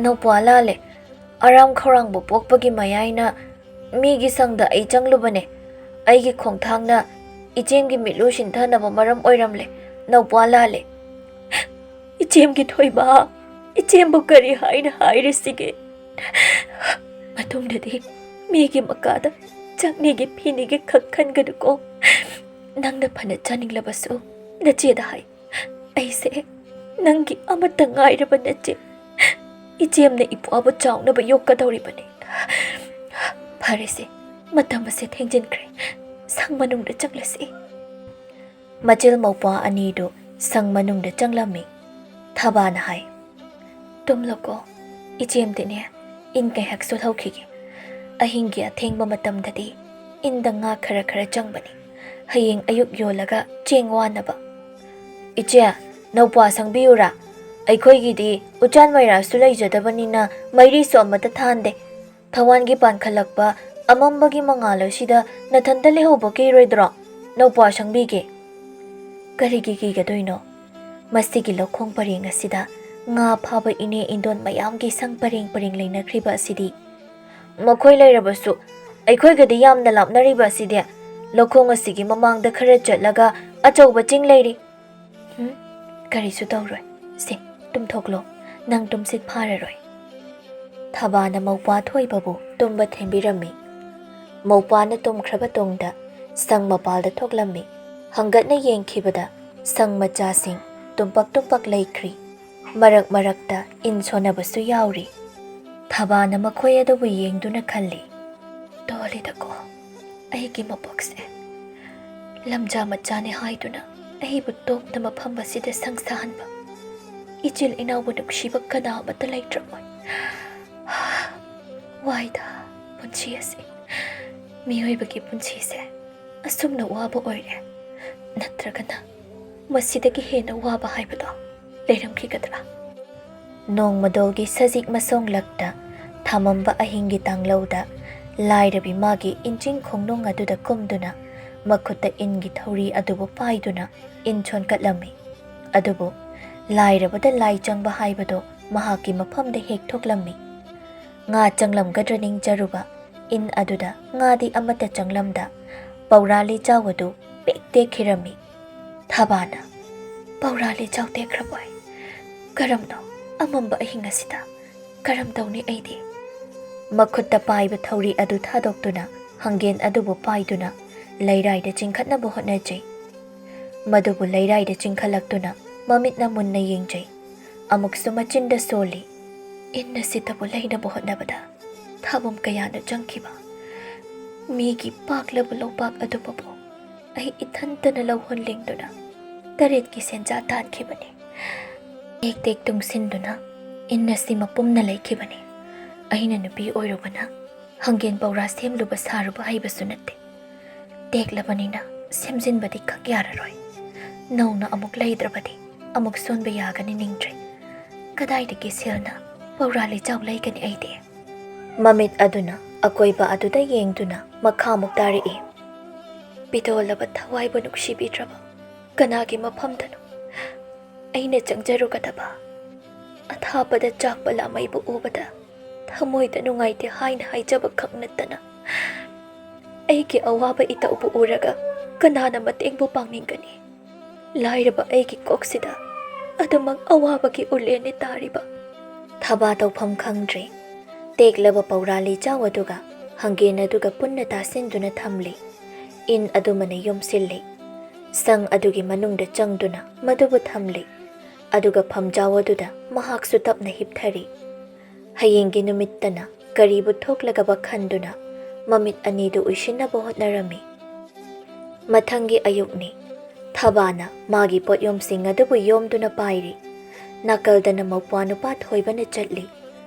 ꯅꯧꯄ꯭ꯋꯥ ꯂꯥꯜꯂꯦ꯫ ꯑꯔꯥꯝ ꯈꯧꯔꯥꯡꯕ ꯄꯣꯛꯄꯒꯤ ꯃꯌꯥꯏꯅ ꯃꯤꯒꯤ ꯁꯪꯗ ꯑꯩ ꯆꯪꯂꯨꯕꯅꯦ꯫ ꯑꯩꯒꯤ ꯈꯣꯡꯊꯥꯡꯅ ꯏꯆꯦꯝꯒꯤ ꯃꯤꯠꯂꯨ ꯁꯤꯟꯊꯅꯕ ꯃꯔꯝ ꯑꯣꯏꯔꯝꯂꯦ꯫ ꯅꯧꯄ꯭ꯋꯥ ꯂꯥꯜꯂꯦ꯫" "ꯏꯆꯦꯝꯒꯤ ꯊꯣꯏꯕ, ꯏꯆꯦꯝꯕꯨ ꯀꯔꯤ ꯍꯥꯏꯅ ꯍꯥꯏꯔꯤꯁꯤꯒꯦ? ꯃꯇꯨꯡꯗꯗꯤ ꯃꯤꯒꯤ ꯃꯀꯥꯗ ꯆꯥꯛꯅꯤꯒꯤ ꯐꯤꯅꯤꯒꯤ ꯈꯛ ꯈꯟꯒꯅꯨꯀꯣ꯫ ꯅꯪꯅ ꯐꯅ ꯆꯥꯅꯤꯡꯂꯕꯁꯨ ꯅꯆꯦꯗ ꯍꯥꯏ꯫ ꯑꯩꯁꯦ ꯅꯪꯒꯤ ꯑꯃꯠꯇ ꯉꯥꯏꯔꯕ ꯅꯆꯦ꯫ ꯏꯆꯦꯝꯅ ꯏꯄ꯭ꯋꯥꯕꯨ ꯆꯥꯎꯅꯕ ꯌꯣꯛꯀꯗꯧꯔꯤꯕꯅꯤ꯫ ꯐꯔꯦꯁꯦ, ꯃꯇꯝ ꯑꯁꯦ ꯊꯦꯡꯖꯤꯟꯈ꯭ꯔꯦ꯫ ꯁꯪ ꯃꯅꯨꯡꯗ ꯆꯪꯂꯁꯤ꯫" ꯃꯆꯤꯜ ꯃꯧꯄ꯭ꯋꯥ ꯑꯅꯤꯗꯨ ꯁꯪ ꯃꯅꯨꯡꯗ ꯆꯪꯂꯝꯃꯤ꯫ ꯊꯕꯥꯅ ꯍꯥꯏ, "ꯇꯨꯝꯂꯣꯀꯣ, ꯏꯆꯦꯝꯗꯤꯅꯦ, ꯏꯟ ꯉꯥꯏꯍꯥꯛ ꯁꯣꯜꯍꯧꯈꯤꯒꯦ꯫ ꯑꯍꯤꯡꯒꯤ ꯑꯊꯦꯡꯕ ꯃꯇꯝꯗꯗꯤ ꯏꯟꯗ ꯉꯥ ꯈꯔ ꯈꯔ ꯆꯪꯕꯅꯤ꯫ ꯍꯌꯦꯡ ꯑꯌꯨꯛ ꯌꯣꯜꯂꯒ ꯆꯦꯡ ꯋꯥꯅꯕ꯫" "ꯏꯆꯦ, ꯅꯧꯄ꯭ꯋꯥ ꯁꯪꯕꯤꯌꯨꯔꯥ? ꯑꯩꯈꯣꯏꯒꯤꯗꯤ ꯎꯆꯥꯟ ꯃꯩꯔꯥꯁꯨ ꯂꯩꯖꯗꯕꯅꯤꯅ ꯃꯩꯔꯤꯁꯨ ꯑꯃꯠꯇ ꯊꯥꯟꯗꯦ꯫ ꯊꯋꯥꯟꯒꯤ ꯄꯥꯟꯈꯠꯂꯛꯄ ꯑꯃꯝꯕꯒꯤ ꯃꯉꯥꯜ ꯑꯁꯤꯗ ꯅꯊꯟꯇ ꯂꯩꯍꯧꯕ ꯀꯤꯔꯣꯏꯗ꯭ꯔꯣ? ꯅꯧꯄ꯭ꯋꯥ ꯁꯪꯕꯤꯒꯦ꯫" ꯀꯔꯤꯒꯤ ꯀꯤꯒꯗꯣꯏꯅꯣ? ꯃꯁꯤꯒꯤ ꯂꯧꯈꯣꯡ ꯄꯔꯦꯡ ꯑꯁꯤꯗ ꯉꯥ ꯐꯥꯕ ꯏꯅꯦ ꯏꯟꯗꯣꯟ ꯃꯌꯥꯝꯒꯤ ꯁꯪ ꯄꯔꯦꯡ ꯄꯔꯦꯡ ꯂꯩꯅꯈ꯭ꯔꯤꯕ ꯑꯁꯤꯗꯤ꯫ ꯃꯈꯣꯏ ꯂꯩꯔꯕꯁꯨ ꯑꯩꯈꯣꯏꯒꯗꯤ ꯌꯥꯝꯅ ꯂꯥꯞꯅꯔꯤꯕ ꯑꯁꯤꯗꯤ꯫ ꯂꯧꯈꯣꯡ ꯑꯁꯤꯒꯤ ꯃꯃꯥꯡꯗ ꯈꯔ ꯆꯠꯂꯒ ꯑꯆꯧꯕ ꯆꯤꯡ ꯂꯩꯔꯤ꯫ ꯎꯝ, ꯀꯔꯤꯁꯨ ꯇꯧꯔꯣꯏ꯫ ꯁꯦ, ꯇꯨꯝꯊꯣꯛꯂꯣ꯫ ꯅꯪ ꯇꯨꯝꯁꯤꯠ ꯐꯥꯔꯔꯣꯏ꯫ ꯊꯕꯥꯅ ꯃꯧꯄ꯭ꯋꯥ ꯊꯣꯏꯕꯕꯨ ꯇꯨꯝꯕ ꯊꯦꯝꯕꯤꯔꯝꯃꯤ꯫ ꯃꯧꯄ꯭ꯋꯥꯅ ꯇꯨꯝꯈ꯭ꯔꯕ ꯇꯨꯡꯗ ꯁꯪ ꯃꯄꯥꯜꯗ ꯊꯣꯛꯂꯝꯃꯤ꯫ ꯍꯪꯒꯠꯅ ꯌꯦꯡꯈꯤꯕꯗ ꯁꯪ ꯃꯆꯥꯁꯤꯡ ꯇꯨꯝꯄꯛ ꯇꯨꯝꯄꯛ ꯂꯩꯈ꯭ꯔꯤ꯫ ꯃꯔꯛ ꯃꯔꯛꯇ ꯏꯟ ꯁꯣꯟꯅꯕꯁꯨ ꯌꯥꯎꯔꯤ꯫ ꯊꯕꯥꯅ ꯃꯈꯣꯏ ꯑꯗꯨꯕꯨ ꯌꯦꯡꯗꯨꯅ ꯈꯜꯂꯤ, "ꯇꯣꯜꯂꯤꯗꯀꯣ, ꯑꯩꯒꯤ ꯃꯄꯣꯛꯁꯦ꯫ ꯂꯝꯖꯥ ꯃꯆꯥꯅꯤ ꯍꯥꯏꯗꯨꯅ ꯑꯩꯕꯨ ꯇꯣꯛꯅ ꯃꯐꯝ ꯑꯁꯤꯗ ꯁꯪ ꯁꯥꯍꯟꯕ꯫ ꯏꯆꯤꯜ ꯏꯅꯥꯎꯕꯨ ꯅꯨꯡꯁꯤꯕ ꯀꯅꯥ ꯑꯃꯠꯇ ꯂꯩꯇ꯭ꯔꯕꯣꯏ꯫ ꯋꯥꯏꯗ ꯄꯨꯟꯁꯤ ꯑꯁꯤ꯫ ꯃꯤꯑꯣꯏꯕꯒꯤ ꯄꯨꯟꯁꯤꯁꯦ ꯑꯁꯨꯝꯅ ꯋꯥꯕ ꯑꯣꯏꯔꯦ꯫ ꯅꯠꯇ꯭ꯔꯒꯅ ꯃꯁꯤꯗꯒꯤ ꯍꯦꯟꯅ ꯋꯥꯕ ꯍꯥꯏꯕꯗꯣ ꯂꯩꯔꯝꯈꯤꯒꯗ꯭ꯔꯥ? ꯅꯣꯡꯃꯗꯣꯜꯒꯤ ꯁꯖꯤꯛ ꯃꯁꯣꯡꯂꯛꯇ ꯊꯝꯃꯝꯕ ꯑꯍꯤꯡꯒꯤ ꯇꯥꯡꯂꯧꯗ ꯂꯥꯏꯔꯕꯤ ꯃꯥꯒꯤ ꯏꯟꯖꯤꯡ ꯈꯣꯡꯅꯨꯡ ꯑꯗꯨꯗ ꯀꯨꯝꯗꯨꯅ ꯃꯈꯨꯠꯇ ꯏꯟꯒꯤ ꯊꯧꯔꯤ ꯑꯗꯨꯕꯨ ꯄꯥꯏꯗꯨꯅ ꯏꯟ ꯁꯣꯟꯀꯠꯂꯝꯃꯤ꯫ ꯑꯗꯨꯕꯨ ꯂꯥꯏꯔꯕꯗ ꯂꯥꯏ ꯆꯪꯕ ꯍꯥꯏꯕꯗꯣ ꯃꯍꯥꯛꯀꯤ ꯃꯐꯝꯗ ꯍꯦꯛ ꯊꯣꯛꯂꯝꯃꯤ꯫ ꯉꯥ ꯆꯪꯂꯝꯒꯗ꯭ꯔ ꯅꯤꯡꯖꯔꯨꯕ ꯏꯟ ꯑꯗꯨꯗ ꯉꯥꯗꯤ ꯑꯃꯠꯇ ꯆꯪꯂꯝꯗ ꯄꯧꯔꯥ ꯂꯤꯆꯥꯎ ꯑꯗꯨ ꯄꯦꯛ ꯇꯦꯛꯈꯤꯔꯝꯃꯤ꯫ ꯊꯕꯥꯅ, "ꯄꯧꯔꯥ ꯂꯤꯆꯥꯎ ꯇꯦꯛꯈ꯭ꯔꯕꯣꯏ? ꯀꯔꯝꯅꯣ ꯑꯃꯝꯕ ꯑꯍꯤꯡ ꯑꯁꯤꯗ? ꯀꯔꯝ ꯇꯧꯅꯤ ꯑꯩꯗꯤ?" ꯃꯈꯨꯠꯇ ꯄꯥꯏꯕ ꯊꯧꯔꯤ ꯑꯗꯨ ꯊꯥꯗꯣꯛꯇꯨꯅ ꯍꯪꯒꯦꯟ ꯑꯗꯨꯕꯨ ꯄꯥꯏꯗꯨꯅ ꯂꯩꯔꯥꯏꯗ ꯆꯤꯡꯈꯠꯅꯕ ꯍꯣꯠꯅꯖꯩ꯫ ꯃꯗꯨꯕꯨ ꯂꯩꯔꯥꯏꯗ ꯆꯤꯡꯈꯠꯂꯛꯇꯨꯅ ꯃꯃꯤꯠꯅ ꯃꯨꯟꯅ ꯌꯦꯡꯖꯩ꯫ ꯑꯃꯨꯛꯁꯨ ꯃꯆꯤꯟꯗ ꯁꯣꯜꯂꯤ꯫ ꯏꯟ ꯑꯁꯤꯇꯕꯨ ꯂꯩꯅꯕ ꯍꯣꯠꯅꯕꯗ ꯊꯥꯕꯨꯝ ꯀꯌꯥꯅ ꯆꯪꯈꯤꯕ꯫ ꯃꯤꯒꯤ ꯄꯥꯛꯂꯕ ꯂꯧꯄꯥꯛ ꯑꯗꯨꯕꯨ ꯑꯩ ꯏꯊꯟꯇꯅ ꯂꯧꯍꯣꯟ ꯂꯤꯡꯗꯨꯅ ꯇꯔꯦꯠꯀꯤ ꯁꯦꯟꯖꯥ ꯇꯥꯟꯈꯤꯕꯅꯤ꯫ ꯇꯦꯛ ꯇꯦꯛ ꯇꯨꯡꯁꯤꯟꯗꯨꯅ ꯏꯟ ꯑꯁꯤ ꯃꯄꯨꯝꯅ ꯂꯩꯈꯤꯕꯅꯤ꯫ ꯑꯩꯅ ꯅꯨꯄꯤ ꯑꯣꯏꯔꯨꯕꯅ ꯍꯪꯒꯦꯟ ꯄꯧꯔꯥ ꯁꯦꯝꯂꯨꯕ ꯁꯥꯔꯨꯕ ꯍꯩꯕꯁꯨ ꯅꯠꯇꯦ꯫ ꯇꯦꯛꯂꯕꯅꯤꯅ ꯁꯦꯝꯖꯤꯟꯕꯗꯤ ꯈꯛ ꯌꯥꯔꯔꯣꯏ꯫ ꯅꯧꯅ ꯑꯃꯨꯛ ꯂꯩꯗ꯭ꯔꯕꯗꯤ ꯑꯃꯨꯛ ꯁꯣꯟꯕ ꯌꯥꯒꯅꯤ ꯅꯤꯡꯗ꯭ꯔꯦ꯫ ꯀꯗꯥꯏꯗꯒꯤ ꯁꯦꯜꯅ ꯄꯧꯔꯥ ꯂꯤꯆꯥꯎ ꯂꯩꯒꯅꯤ ꯑꯩꯗꯤ? ꯃꯃꯤꯠ ꯑꯗꯨꯅ ꯑꯀꯣꯏꯕ ꯑꯗꯨꯗ ꯌꯦꯡꯗꯨꯅ ꯃꯈꯥꯃꯨꯛ ꯇꯥꯔꯛꯏ꯫ ꯄꯤꯗꯣꯜꯂꯕ ꯊꯋꯥꯏꯕꯨ ꯅꯨꯡꯁꯤꯕꯤꯗ꯭ꯔꯕ ꯀꯅꯥꯒꯤ ꯃꯐꯝꯗꯅꯣ ꯑꯩꯅ ꯆꯪꯖꯔꯨꯒꯗꯕ? ꯑꯊꯥꯞꯄꯗ ꯆꯥꯛꯄ ꯂꯥꯃꯩꯕꯨ ꯎꯕꯗ ꯊꯃꯣꯏꯗ ꯅꯨꯡꯉꯥꯏꯇꯦ ꯍꯥꯏꯅ ꯍꯥꯏꯖꯕ ꯈꯛ ꯅꯠꯇꯅ ꯑꯩꯒꯤ ꯑꯋꯥꯕ ꯏꯇꯧꯕꯨ ꯎꯔꯒ ꯀꯅꯥꯅ ꯃꯇꯦꯡꯕꯨ ꯄꯥꯡꯅꯤꯡꯒꯅꯤ? ꯂꯥꯏꯔꯕ ꯑꯩꯒꯤ ꯀꯣꯛꯁꯤꯗ ꯑꯗꯨꯃꯛ ꯑꯋꯥꯕꯒꯤ ꯎꯂꯦꯟꯅꯤ ꯇꯥꯔꯤꯕ꯫ ꯊꯕꯥ ꯇꯧꯐꯝ ꯈꯪꯗ꯭ꯔꯦ꯫ ꯇꯦꯛꯂꯕ ꯄꯧꯔꯥ ꯂꯤꯆꯥꯎ ꯑꯗꯨꯒ ꯍꯪꯒꯦꯟ ꯑꯗꯨꯒ ꯄꯨꯟꯅ ꯇꯥꯁꯤꯟꯗꯨꯅ ꯊꯝꯂꯤ꯫ ꯏꯟ ꯑꯗꯨꯃꯅ ꯌꯣꯝꯁꯤꯜꯂꯤ꯫ ꯁꯪ ꯑꯗꯨꯒꯤ ꯃꯅꯨꯡꯗ ꯆꯪꯗꯨꯅ ꯃꯗꯨꯕꯨ ꯊꯝꯂꯤ꯫ ꯑꯗꯨꯒ ꯐꯝꯖꯥꯎ ꯑꯗꯨꯗ ꯃꯍꯥꯛꯁꯨ ꯇꯞꯅ ꯍꯤꯞꯊꯔꯤ꯫ ꯍꯌꯦꯡꯒꯤ ꯅꯨꯃꯤꯠꯇꯅ ꯀꯔꯤꯕꯨ ꯊꯣꯛꯂꯒꯕ ꯈꯟꯗꯨꯅ ꯃꯃꯤꯠ ꯑꯅꯤꯗꯨ ꯎꯏꯁꯤꯟꯅꯕ ꯍꯣꯠꯅꯔꯝꯃꯤ꯫ ꯃꯊꯪꯒꯤ ꯑꯌꯨꯛꯅꯤ꯫ ꯊꯕꯥꯅ ꯃꯥꯒꯤ ꯄꯣꯠꯌꯣꯝꯁꯤꯡ ꯑꯗꯨꯕꯨ ꯌꯣꯝꯗꯨꯅ ꯄꯥꯏꯔꯤ꯫ ꯅꯥꯀꯜꯗꯅ ꯃꯧꯄ꯭ꯋꯥ ꯅꯨꯄꯥ ꯊꯣꯏꯕꯅ ꯆꯠꯂꯤ꯫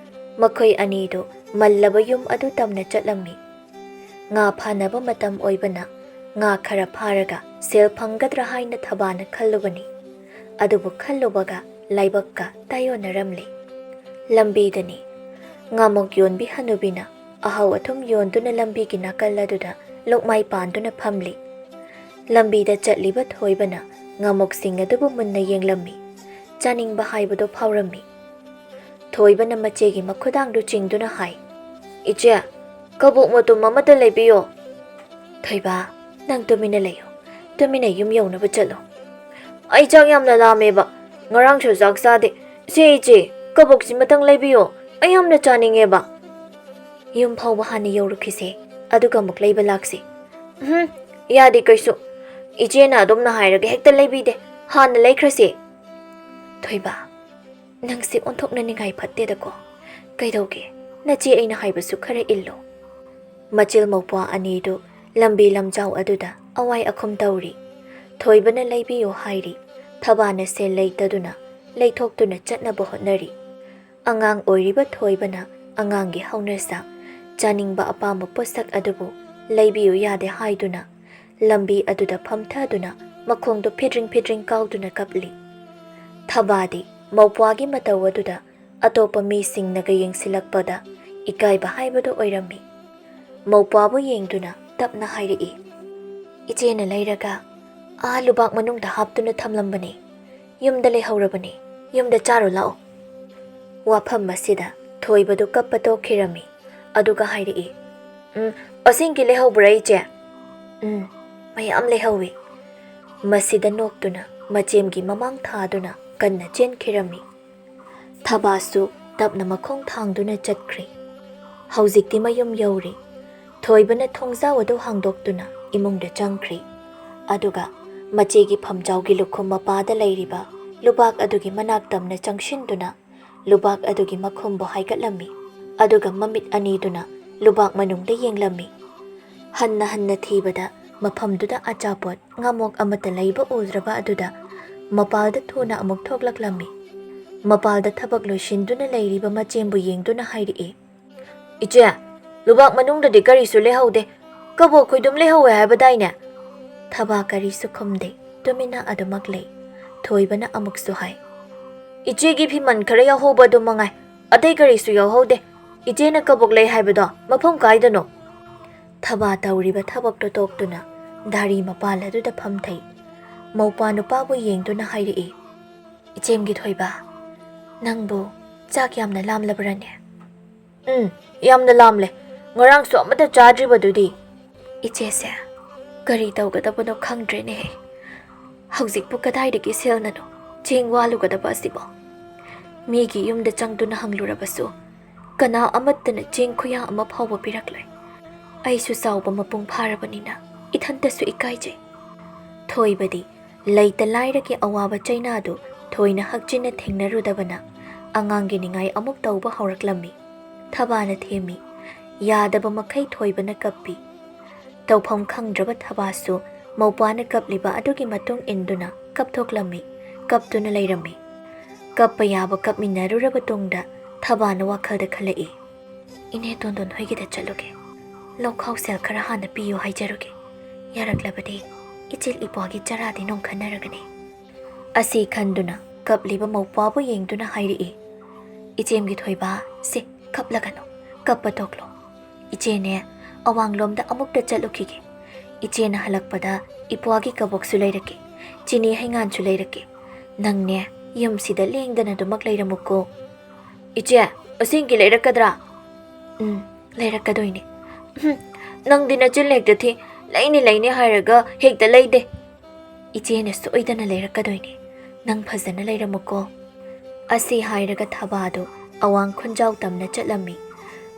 ꯃꯈꯣꯏ ꯑꯅꯤꯗꯨ ꯃꯜꯂꯕ ꯌꯨꯝ ꯑꯗꯨ ꯇꯝꯅ ꯆꯠꯂꯝꯃꯤ꯫ ꯉꯥ ꯐꯥꯅꯕ ꯃꯇꯝ ꯑꯣꯏꯕꯅ ꯉꯥ ꯈꯔ ꯐꯥꯔꯒ ꯁꯦꯜ ꯐꯪꯒꯗ꯭ꯔꯥ ꯍꯥꯏꯅ ꯊꯕꯥꯅ ꯈꯜꯂꯨꯕꯅꯤ꯫ ꯑꯗꯨꯕꯨ ꯈꯜꯂꯨꯕꯒ ꯂꯥꯏꯕꯛꯀ ꯇꯥꯏꯌꯣꯟꯅꯔꯝꯂꯦ꯫ ꯂꯝꯕꯤꯗꯅꯤ ꯉꯥꯃꯣꯛ ꯌꯣꯟꯕꯤ ꯍꯅꯨꯕꯤꯅ ꯑꯍꯥꯎ ꯑꯊꯨꯝ ꯌꯣꯟꯗꯨꯅ ꯂꯝꯕꯤꯒꯤ ꯅꯥꯀꯜ ꯑꯗꯨꯗ ꯂꯣꯛꯃꯥꯏ ꯄꯥꯟꯗꯨꯅ ꯐꯝꯂꯤ꯫ ꯂꯝꯕꯤꯗ ꯆꯠꯂꯤꯕ ꯊꯣꯏꯕꯅ ꯉꯥꯃꯣꯛꯁꯤꯡ ꯑꯗꯨꯕꯨ ꯃꯨꯟꯅ ꯌꯦꯡꯂꯝꯃꯤ꯫ ꯆꯥꯅꯤꯡꯕ ꯍꯥꯏꯕꯗꯨ ꯐꯥꯎꯔꯝꯃꯤ꯫ ꯊꯣꯏꯕꯅ ꯃꯆꯦꯒꯤ ꯃꯈꯨꯗꯥꯡꯗꯨ ꯆꯤꯡꯗꯨꯅ ꯍꯥꯏ, "ꯏꯆꯦ, ꯀꯕꯣꯛ ꯃꯇꯨꯝ ꯑꯃꯇ ꯂꯩꯕꯤꯌꯣ꯫" "ꯊꯣꯏꯕ, ꯅꯪ ꯇꯨꯃꯤꯟꯅ ꯂꯩꯌꯨ꯫ ꯇꯨꯃꯤꯟꯅ ꯌꯨꯝ ꯌꯧꯅꯕ ꯆꯠꯂꯣ꯫" "ꯑꯩ ꯆꯥꯛ ꯌꯥꯝꯅ ꯂꯥꯝꯃꯦꯕ꯫ ꯉꯔꯥꯡꯁꯨ ꯆꯥꯛ ꯆꯥꯗꯦ꯫ ꯁꯦ ꯏꯆꯦ, ꯀꯕꯣꯛꯁꯤꯃꯇꯪ ꯂꯩꯕꯤꯌꯣ꯫ ꯑꯩ ꯌꯥꯝꯅ ꯆꯥꯅꯤꯡꯉꯦꯕ꯫" "ꯌꯨꯝ ꯐꯥꯎꯕ ꯍꯥꯟꯅ ꯌꯧꯔꯨꯈꯤꯁꯦ, ꯑꯗꯨꯒ ꯑꯃꯨꯛ ꯂꯩꯕ ꯂꯥꯛꯁꯤ꯫" "ꯎꯝ, ꯌꯥꯗꯦ ꯀꯩꯁꯨ꯫ ꯏꯆꯦꯅ ꯑꯗꯨꯝꯅ ꯍꯥꯏꯔꯒ ꯍꯦꯛꯇ ꯂꯩꯕꯤꯗꯦ꯫ ꯍꯥꯟꯅ ꯂꯩꯈ꯭ꯔꯁꯦ꯫" "ꯊꯣꯏꯕ, ꯅꯪꯁꯦ ꯑꯣꯟꯊꯣꯛꯅ ꯅꯤꯡꯉꯥꯏ ꯐꯠꯇꯦꯗꯀꯣ꯫ ꯀꯩꯗꯧꯒꯦ? ꯅꯆꯦ ꯑꯩꯅ ꯍꯥꯏꯕꯁꯨ ꯈꯔ ꯏꯜꯂꯣ꯫" ꯃꯆꯤꯜ ꯃꯧꯄ꯭ꯋꯥ ꯑꯅꯤꯗꯨ ꯂꯝꯕꯤ ꯂꯝꯖꯥꯎ ꯑꯗꯨꯗ ꯑꯋꯥꯏ ꯑꯈꯨꯝ ꯇꯧꯔꯤ꯫ ꯊꯣꯏꯕꯅ ꯂꯩꯕꯤꯌꯨ ꯍꯥꯏꯔꯤ꯫ ꯊꯕꯥꯅ ꯁꯦꯜ ꯂꯩꯇꯗꯨꯅ ꯂꯩꯊꯣꯛꯇꯨꯅ ꯆꯠꯅꯕ ꯍꯣꯠꯅꯔꯤ꯫ ꯑꯉꯥꯡ ꯑꯣꯏꯔꯤꯕ ꯊꯣꯏꯕꯅ ꯑꯉꯥꯡꯒꯤ ꯍꯧꯅꯁꯥ, ꯆꯥꯅꯤꯡꯕ ꯑꯄꯥꯝꯕ ꯄꯣꯠꯁꯛ ꯑꯗꯨꯕꯨ ꯂꯩꯕꯤꯌꯨ ꯌꯥꯗꯦ ꯍꯥꯏꯗꯨꯅ ꯂꯝꯕꯤ ꯑꯗꯨꯗ ꯐꯝꯊꯗꯨꯅ ꯃꯈꯣꯡꯗꯨ ꯐꯤꯗ꯭ꯔꯤꯡ ꯐꯤꯗ꯭ꯔꯤꯡ ꯀꯥꯎꯗꯨꯅ ꯀꯞꯂꯤ꯫ ꯊꯕꯥꯗꯤ ꯃꯧꯄ꯭ꯋꯥꯒꯤ ꯃꯇꯧ ꯑꯗꯨꯗ ꯑꯇꯣꯞꯄ ꯃꯤꯁꯤꯡꯅꯒ ꯌꯦꯡꯁꯤꯜꯂꯛꯄꯗ ꯏꯀꯥꯏꯕ ꯍꯥꯏꯕꯗꯨ ꯑꯣꯏꯔꯝꯃꯤ꯫ ꯃꯧꯄ꯭ꯋꯥꯕꯨ ꯌꯦꯡꯗꯨꯅ ꯇꯞꯅ ꯍꯥꯏꯔꯛꯏ, "ꯏꯆꯦꯅ ꯂꯩꯔꯒ ꯑꯥ ꯂꯨꯕꯥꯛ ꯃꯅꯨꯡꯗ ꯍꯥꯞꯇꯨꯅ ꯊꯝꯂꯝꯕꯅꯤ꯫ ꯌꯨꯝꯗ ꯂꯩꯍꯧꯔꯕꯅꯤ꯫ ꯌꯨꯝꯗ ꯆꯥꯔꯨ ꯂꯥꯛꯑꯣ꯫" ꯋꯥꯐꯝ ꯑꯁꯤꯗ ꯊꯣꯏꯕꯗꯨ ꯀꯞꯄ ꯇꯣꯛꯈꯤꯔꯝꯃꯤ꯫ ꯑꯗꯨꯒ ꯍꯥꯏꯔꯛꯏ, "ꯎꯝ, ꯑꯁꯦꯡꯀꯤ ꯂꯩꯍꯧꯕ꯭ꯔꯥ ꯏꯆꯦ?" "ꯎꯝ, ꯃꯌꯥꯝ ꯂꯩꯍꯧꯏ꯫" ꯃꯁꯤꯗ ꯅꯣꯛꯇꯨꯅ ꯃꯆꯦꯝꯒꯤ ꯃꯃꯥꯡ ꯊꯥꯗꯨꯅ ꯀꯟꯅ ꯆꯦꯟꯈꯤꯔꯝꯃꯤ꯫ ꯊꯕꯥꯁꯨ ꯇꯞꯅ ꯃꯈꯣꯡ ꯊꯥꯡꯗꯨꯅ ꯆꯠꯈ꯭ꯔꯦ꯫ ꯍꯧꯖꯤꯛꯇꯤ ꯃꯌꯨꯝ ꯌꯧꯔꯦ꯫ ꯊꯣꯏꯕꯅ ꯊꯣꯡꯖꯥꯎ ꯑꯗꯨ ꯍꯥꯡꯗꯣꯛꯇꯨꯅ ꯏꯃꯨꯡꯗ ꯆꯪꯈ꯭ꯔꯦ꯫ ꯑꯗꯨꯒ ꯃꯆꯦꯒꯤ ꯐꯝꯖꯥꯎꯒꯤ ꯂꯨꯈꯨꯝ ꯃꯄꯥꯗ ꯂꯩꯔꯤꯕ ꯂꯨꯕꯥꯛ ꯑꯗꯨꯒꯤ ꯃꯅꯥꯛ ꯇꯝꯅ ꯆꯪꯁꯤꯟꯗꯨꯅ ꯂꯨꯕꯥꯛ ꯑꯗꯨꯒꯤ ꯃꯈꯨꯝꯕꯨ ꯍꯥꯏꯒꯠꯂꯝꯃꯤ꯫ ꯑꯗꯨꯒ ꯃꯃꯤꯠ ꯑꯅꯤꯗꯨꯅ ꯂꯨꯕꯥꯛ ꯃꯅꯨꯡꯗ ꯌꯦꯡꯂꯝꯃꯤ꯫ ꯍꯟꯅ ꯍꯟꯅ ꯊꯤꯕꯗ ꯃꯐꯝꯗꯨꯗ ꯑꯆꯥꯄꯣꯠ ꯉꯥꯃꯣꯛ ꯑꯃꯠꯇ ꯂꯩꯕ ꯎꯗ꯭ꯔꯕ ꯑꯗꯨꯗ ꯃꯄꯥꯜꯗ ꯊꯨꯅ ꯑꯃꯨꯛ ꯊꯣꯛꯂꯛꯂꯝꯃꯤ꯫ ꯃꯄꯥꯜꯗ ꯊꯕꯛ ꯂꯣꯏꯁꯤꯟꯗꯨꯅ ꯂꯩꯔꯤꯕ ꯃꯆꯦꯝꯕꯨ ꯌꯦꯡꯗꯨꯅ ꯍꯥꯏꯔꯛꯏ, "ꯏꯆꯦ, ꯂꯨꯕꯥꯛ ꯃꯅꯨꯡꯗꯗꯤ ꯀꯔꯤꯁꯨ ꯂꯩꯍꯧꯗꯦ, ꯀꯕꯣꯛ ꯈꯣꯏꯗꯨꯝ ꯂꯩꯍꯧꯋꯦ ꯍꯥꯏꯕꯗꯥꯏꯅꯦ?" ꯊꯕꯥ ꯀꯔꯤꯁꯨ ꯈꯨꯝꯗꯦ, ꯇꯨꯃꯤꯟꯅ ꯑꯗꯨꯃꯛ ꯂꯩ꯫ ꯊꯣꯏꯕꯅ ꯑꯃꯨꯛꯁꯨ ꯍꯥꯏ, "ꯏꯆꯦꯒꯤ ꯐꯤꯃꯟ ꯈꯔ ꯌꯥꯎꯍꯧꯕ ꯑꯗꯨ ꯃꯉꯥꯏ, ꯑꯇꯩ ꯀꯔꯤꯁꯨ ꯌꯥꯎꯍꯧꯗꯦ꯫ ꯏꯆꯦꯅ ꯀꯕꯣꯛ ꯂꯩ ꯍꯥꯏꯕꯗꯣ ꯃꯐꯝ ꯀꯥꯏꯗꯅꯣ?" ꯊꯕꯥ ꯇꯧꯔꯤꯕ ꯊꯕꯛꯇꯣ ꯇꯣꯛꯇꯨꯅ ꯗꯥꯔꯤ ꯃꯄꯥꯜ ꯑꯗꯨꯗ ꯐꯝꯊꯩ꯫ ꯃꯧꯄ꯭ꯋꯥ ꯅꯨꯄꯥꯕꯨ ꯌꯦꯡꯗꯨꯅ ꯍꯥꯏꯔꯛꯏ, "ꯏꯆꯦꯝꯒꯤ ꯊꯣꯏꯕ, ꯅꯪꯕꯨ ꯆꯥꯛ ꯌꯥꯝꯅ ꯂꯥꯝꯂꯕ꯭ꯔꯅꯦ?" "ꯎꯝ, ꯌꯥꯝꯅ ꯂꯥꯝꯂꯦ꯫ ꯉꯔꯥꯡꯁꯨ ꯑꯃꯠꯇ ꯆꯥꯗ꯭ꯔꯤꯕꯗꯨꯗꯤ?" "ꯏꯆꯦꯁꯦ ꯀꯔꯤ ꯇꯧꯒꯗꯕꯅꯣ ꯈꯪꯗ꯭ꯔꯦꯅꯦ꯫ ꯍꯧꯖꯤꯛꯄꯨ ꯀꯗꯥꯏꯗꯒꯤ ꯁꯦꯜꯅꯅꯣ ꯆꯦꯡ ꯋꯥꯜꯂꯨꯒꯗꯕ ꯑꯁꯤꯕꯣ? ꯃꯤꯒꯤ ꯌꯨꯝꯗ ꯆꯪꯗꯨꯅ ꯍꯪꯂꯨꯔꯕꯁꯨ ꯀꯅꯥ ꯑꯃꯠꯇꯅ ꯆꯦꯡ ꯈꯨꯌꯥ ꯑꯃ ꯐꯥꯎꯕ ꯄꯤꯔꯛꯂꯣꯏ꯫ ꯑꯩꯁꯨ ꯆꯥꯎꯕ ꯃꯄꯨꯡ ꯐꯥꯔꯕꯅꯤꯅ ꯏꯊꯟꯇꯁꯨ ꯏꯀꯥꯏꯖꯩ꯫" ꯊꯣꯏꯕꯗꯤ ꯂꯩꯇ ꯂꯥꯏꯔꯒꯤ ꯑꯋꯥꯕ ꯆꯩꯅꯥꯗꯨ ꯊꯣꯏꯅ ꯍꯛꯆꯤꯟꯅ ꯊꯦꯡꯅꯔꯨꯗꯕꯅ ꯑꯉꯥꯡꯒꯤ ꯅꯤꯡꯉꯥꯏ ꯑꯃꯨꯛ ꯇꯧꯕ ꯍꯧꯔꯛꯂꯝꯃꯤ꯫ ꯊꯕꯥꯅ ꯊꯦꯝꯃꯤ꯫ ꯌꯥꯗꯕ ꯃꯈꯩ ꯊꯣꯏꯕꯅ ꯀꯞꯄꯤ꯫ ꯇꯧꯐꯝ ꯈꯪꯗ꯭ꯔꯕ ꯊꯕꯥꯁꯨ ꯃꯧꯄ꯭ꯋꯥꯅ ꯀꯞꯂꯤꯕ ꯑꯗꯨꯒꯤ ꯃꯇꯨꯡ ꯏꯟꯗꯨꯅ ꯀꯞꯊꯣꯛꯂꯝꯃꯤ, ꯀꯞꯇꯨꯅ ꯂꯩꯔꯝꯃꯤ꯫ ꯀꯞꯄ ꯌꯥꯕ ꯀꯞꯃꯤꯟꯅꯔꯨꯔꯕ ꯇꯨꯡꯗ ꯊꯕꯥꯅ ꯋꯥꯈꯜꯗ ꯈꯜꯂꯛꯏ, "ꯏꯅꯦ ꯇꯣꯟꯗꯣꯟ ꯍꯣꯏꯒꯤꯗ ꯆꯠꯂꯨꯒꯦ꯫ ꯂꯧꯈꯥꯎ ꯁꯦꯜ ꯈꯔ ꯍꯥꯟꯅ ꯄꯤꯌꯨ ꯍꯥꯏꯖꯔꯨꯒꯦ꯫ ꯌꯥꯔꯛꯂꯕꯗꯤ ꯏꯆꯤꯜ ꯏꯄ꯭ꯋꯥꯒꯤ ꯆꯔꯥꯗꯤ ꯅꯣꯡꯈꯟꯅꯔꯒꯅꯤ꯫" ꯑꯁꯤ ꯈꯟꯗꯨꯅ ꯀꯞꯂꯤꯕ ꯃꯧꯄ꯭ꯋꯥꯕꯨ ꯌꯦꯡꯗꯨꯅ ꯍꯥꯏꯔꯛꯏ, "ꯏꯆꯦꯝꯒꯤ ꯊꯣꯏꯕ, ꯁꯦ, ꯀꯞꯂꯒꯅꯨ, ꯀꯞꯄ ꯇꯣꯛꯂꯣ꯫ ꯏꯆꯦꯅꯦ, ꯑꯋꯥꯡꯂꯣꯝꯗ ꯑꯃꯨꯛꯇ ꯆꯠꯂꯨꯈꯤꯒꯦ꯫ ꯏꯆꯦꯅ ꯍꯜꯂꯛꯄꯗ ꯏꯄ꯭ꯋꯥꯒꯤ ꯀꯕꯣꯛꯁꯨ ꯂꯩꯔꯛꯀꯦ, ꯆꯤꯅꯤ ꯍꯩꯉꯥꯟꯁꯨ ꯂꯩꯔꯛꯀꯦ꯫ ꯅꯪꯅꯦ, ꯌꯨꯝꯁꯤꯗ ꯂꯦꯡꯗꯅ ꯑꯗꯨꯃꯛ ꯂꯩꯔꯝꯃꯨꯀꯣ꯫" "ꯏꯆꯦ, ꯑꯁꯦꯡꯀꯤ ꯂꯩꯔꯛꯀꯗ꯭ꯔꯥ?" "ꯎꯝ, ꯂꯩꯔꯛꯀꯗꯣꯏꯅꯦ꯫" "ꯎꯝ, ꯅꯪꯗꯤ ꯅꯆꯤꯟ ꯍꯦꯛꯇ ꯊꯤ, ꯂꯩꯅꯤ ꯂꯩꯅꯤ ꯍꯥꯏꯔꯒ ꯍꯦꯛꯇ ꯂꯩꯗꯦ꯫" "ꯏꯆꯦꯅ ꯁꯣꯏꯗꯅ ꯂꯩꯔꯛꯀꯗꯣꯏꯅꯦ, ꯅꯪ ꯐꯖꯅ ꯂꯩꯔꯝꯃꯨꯀꯣ꯫" ꯑꯁꯤ ꯍꯥꯏꯔꯒ ꯊꯕꯥꯗꯨ ꯑꯋꯥꯡ ꯈꯨꯟꯖꯥꯎ ꯇꯝꯅ ꯆꯠꯂꯝꯃꯤ꯫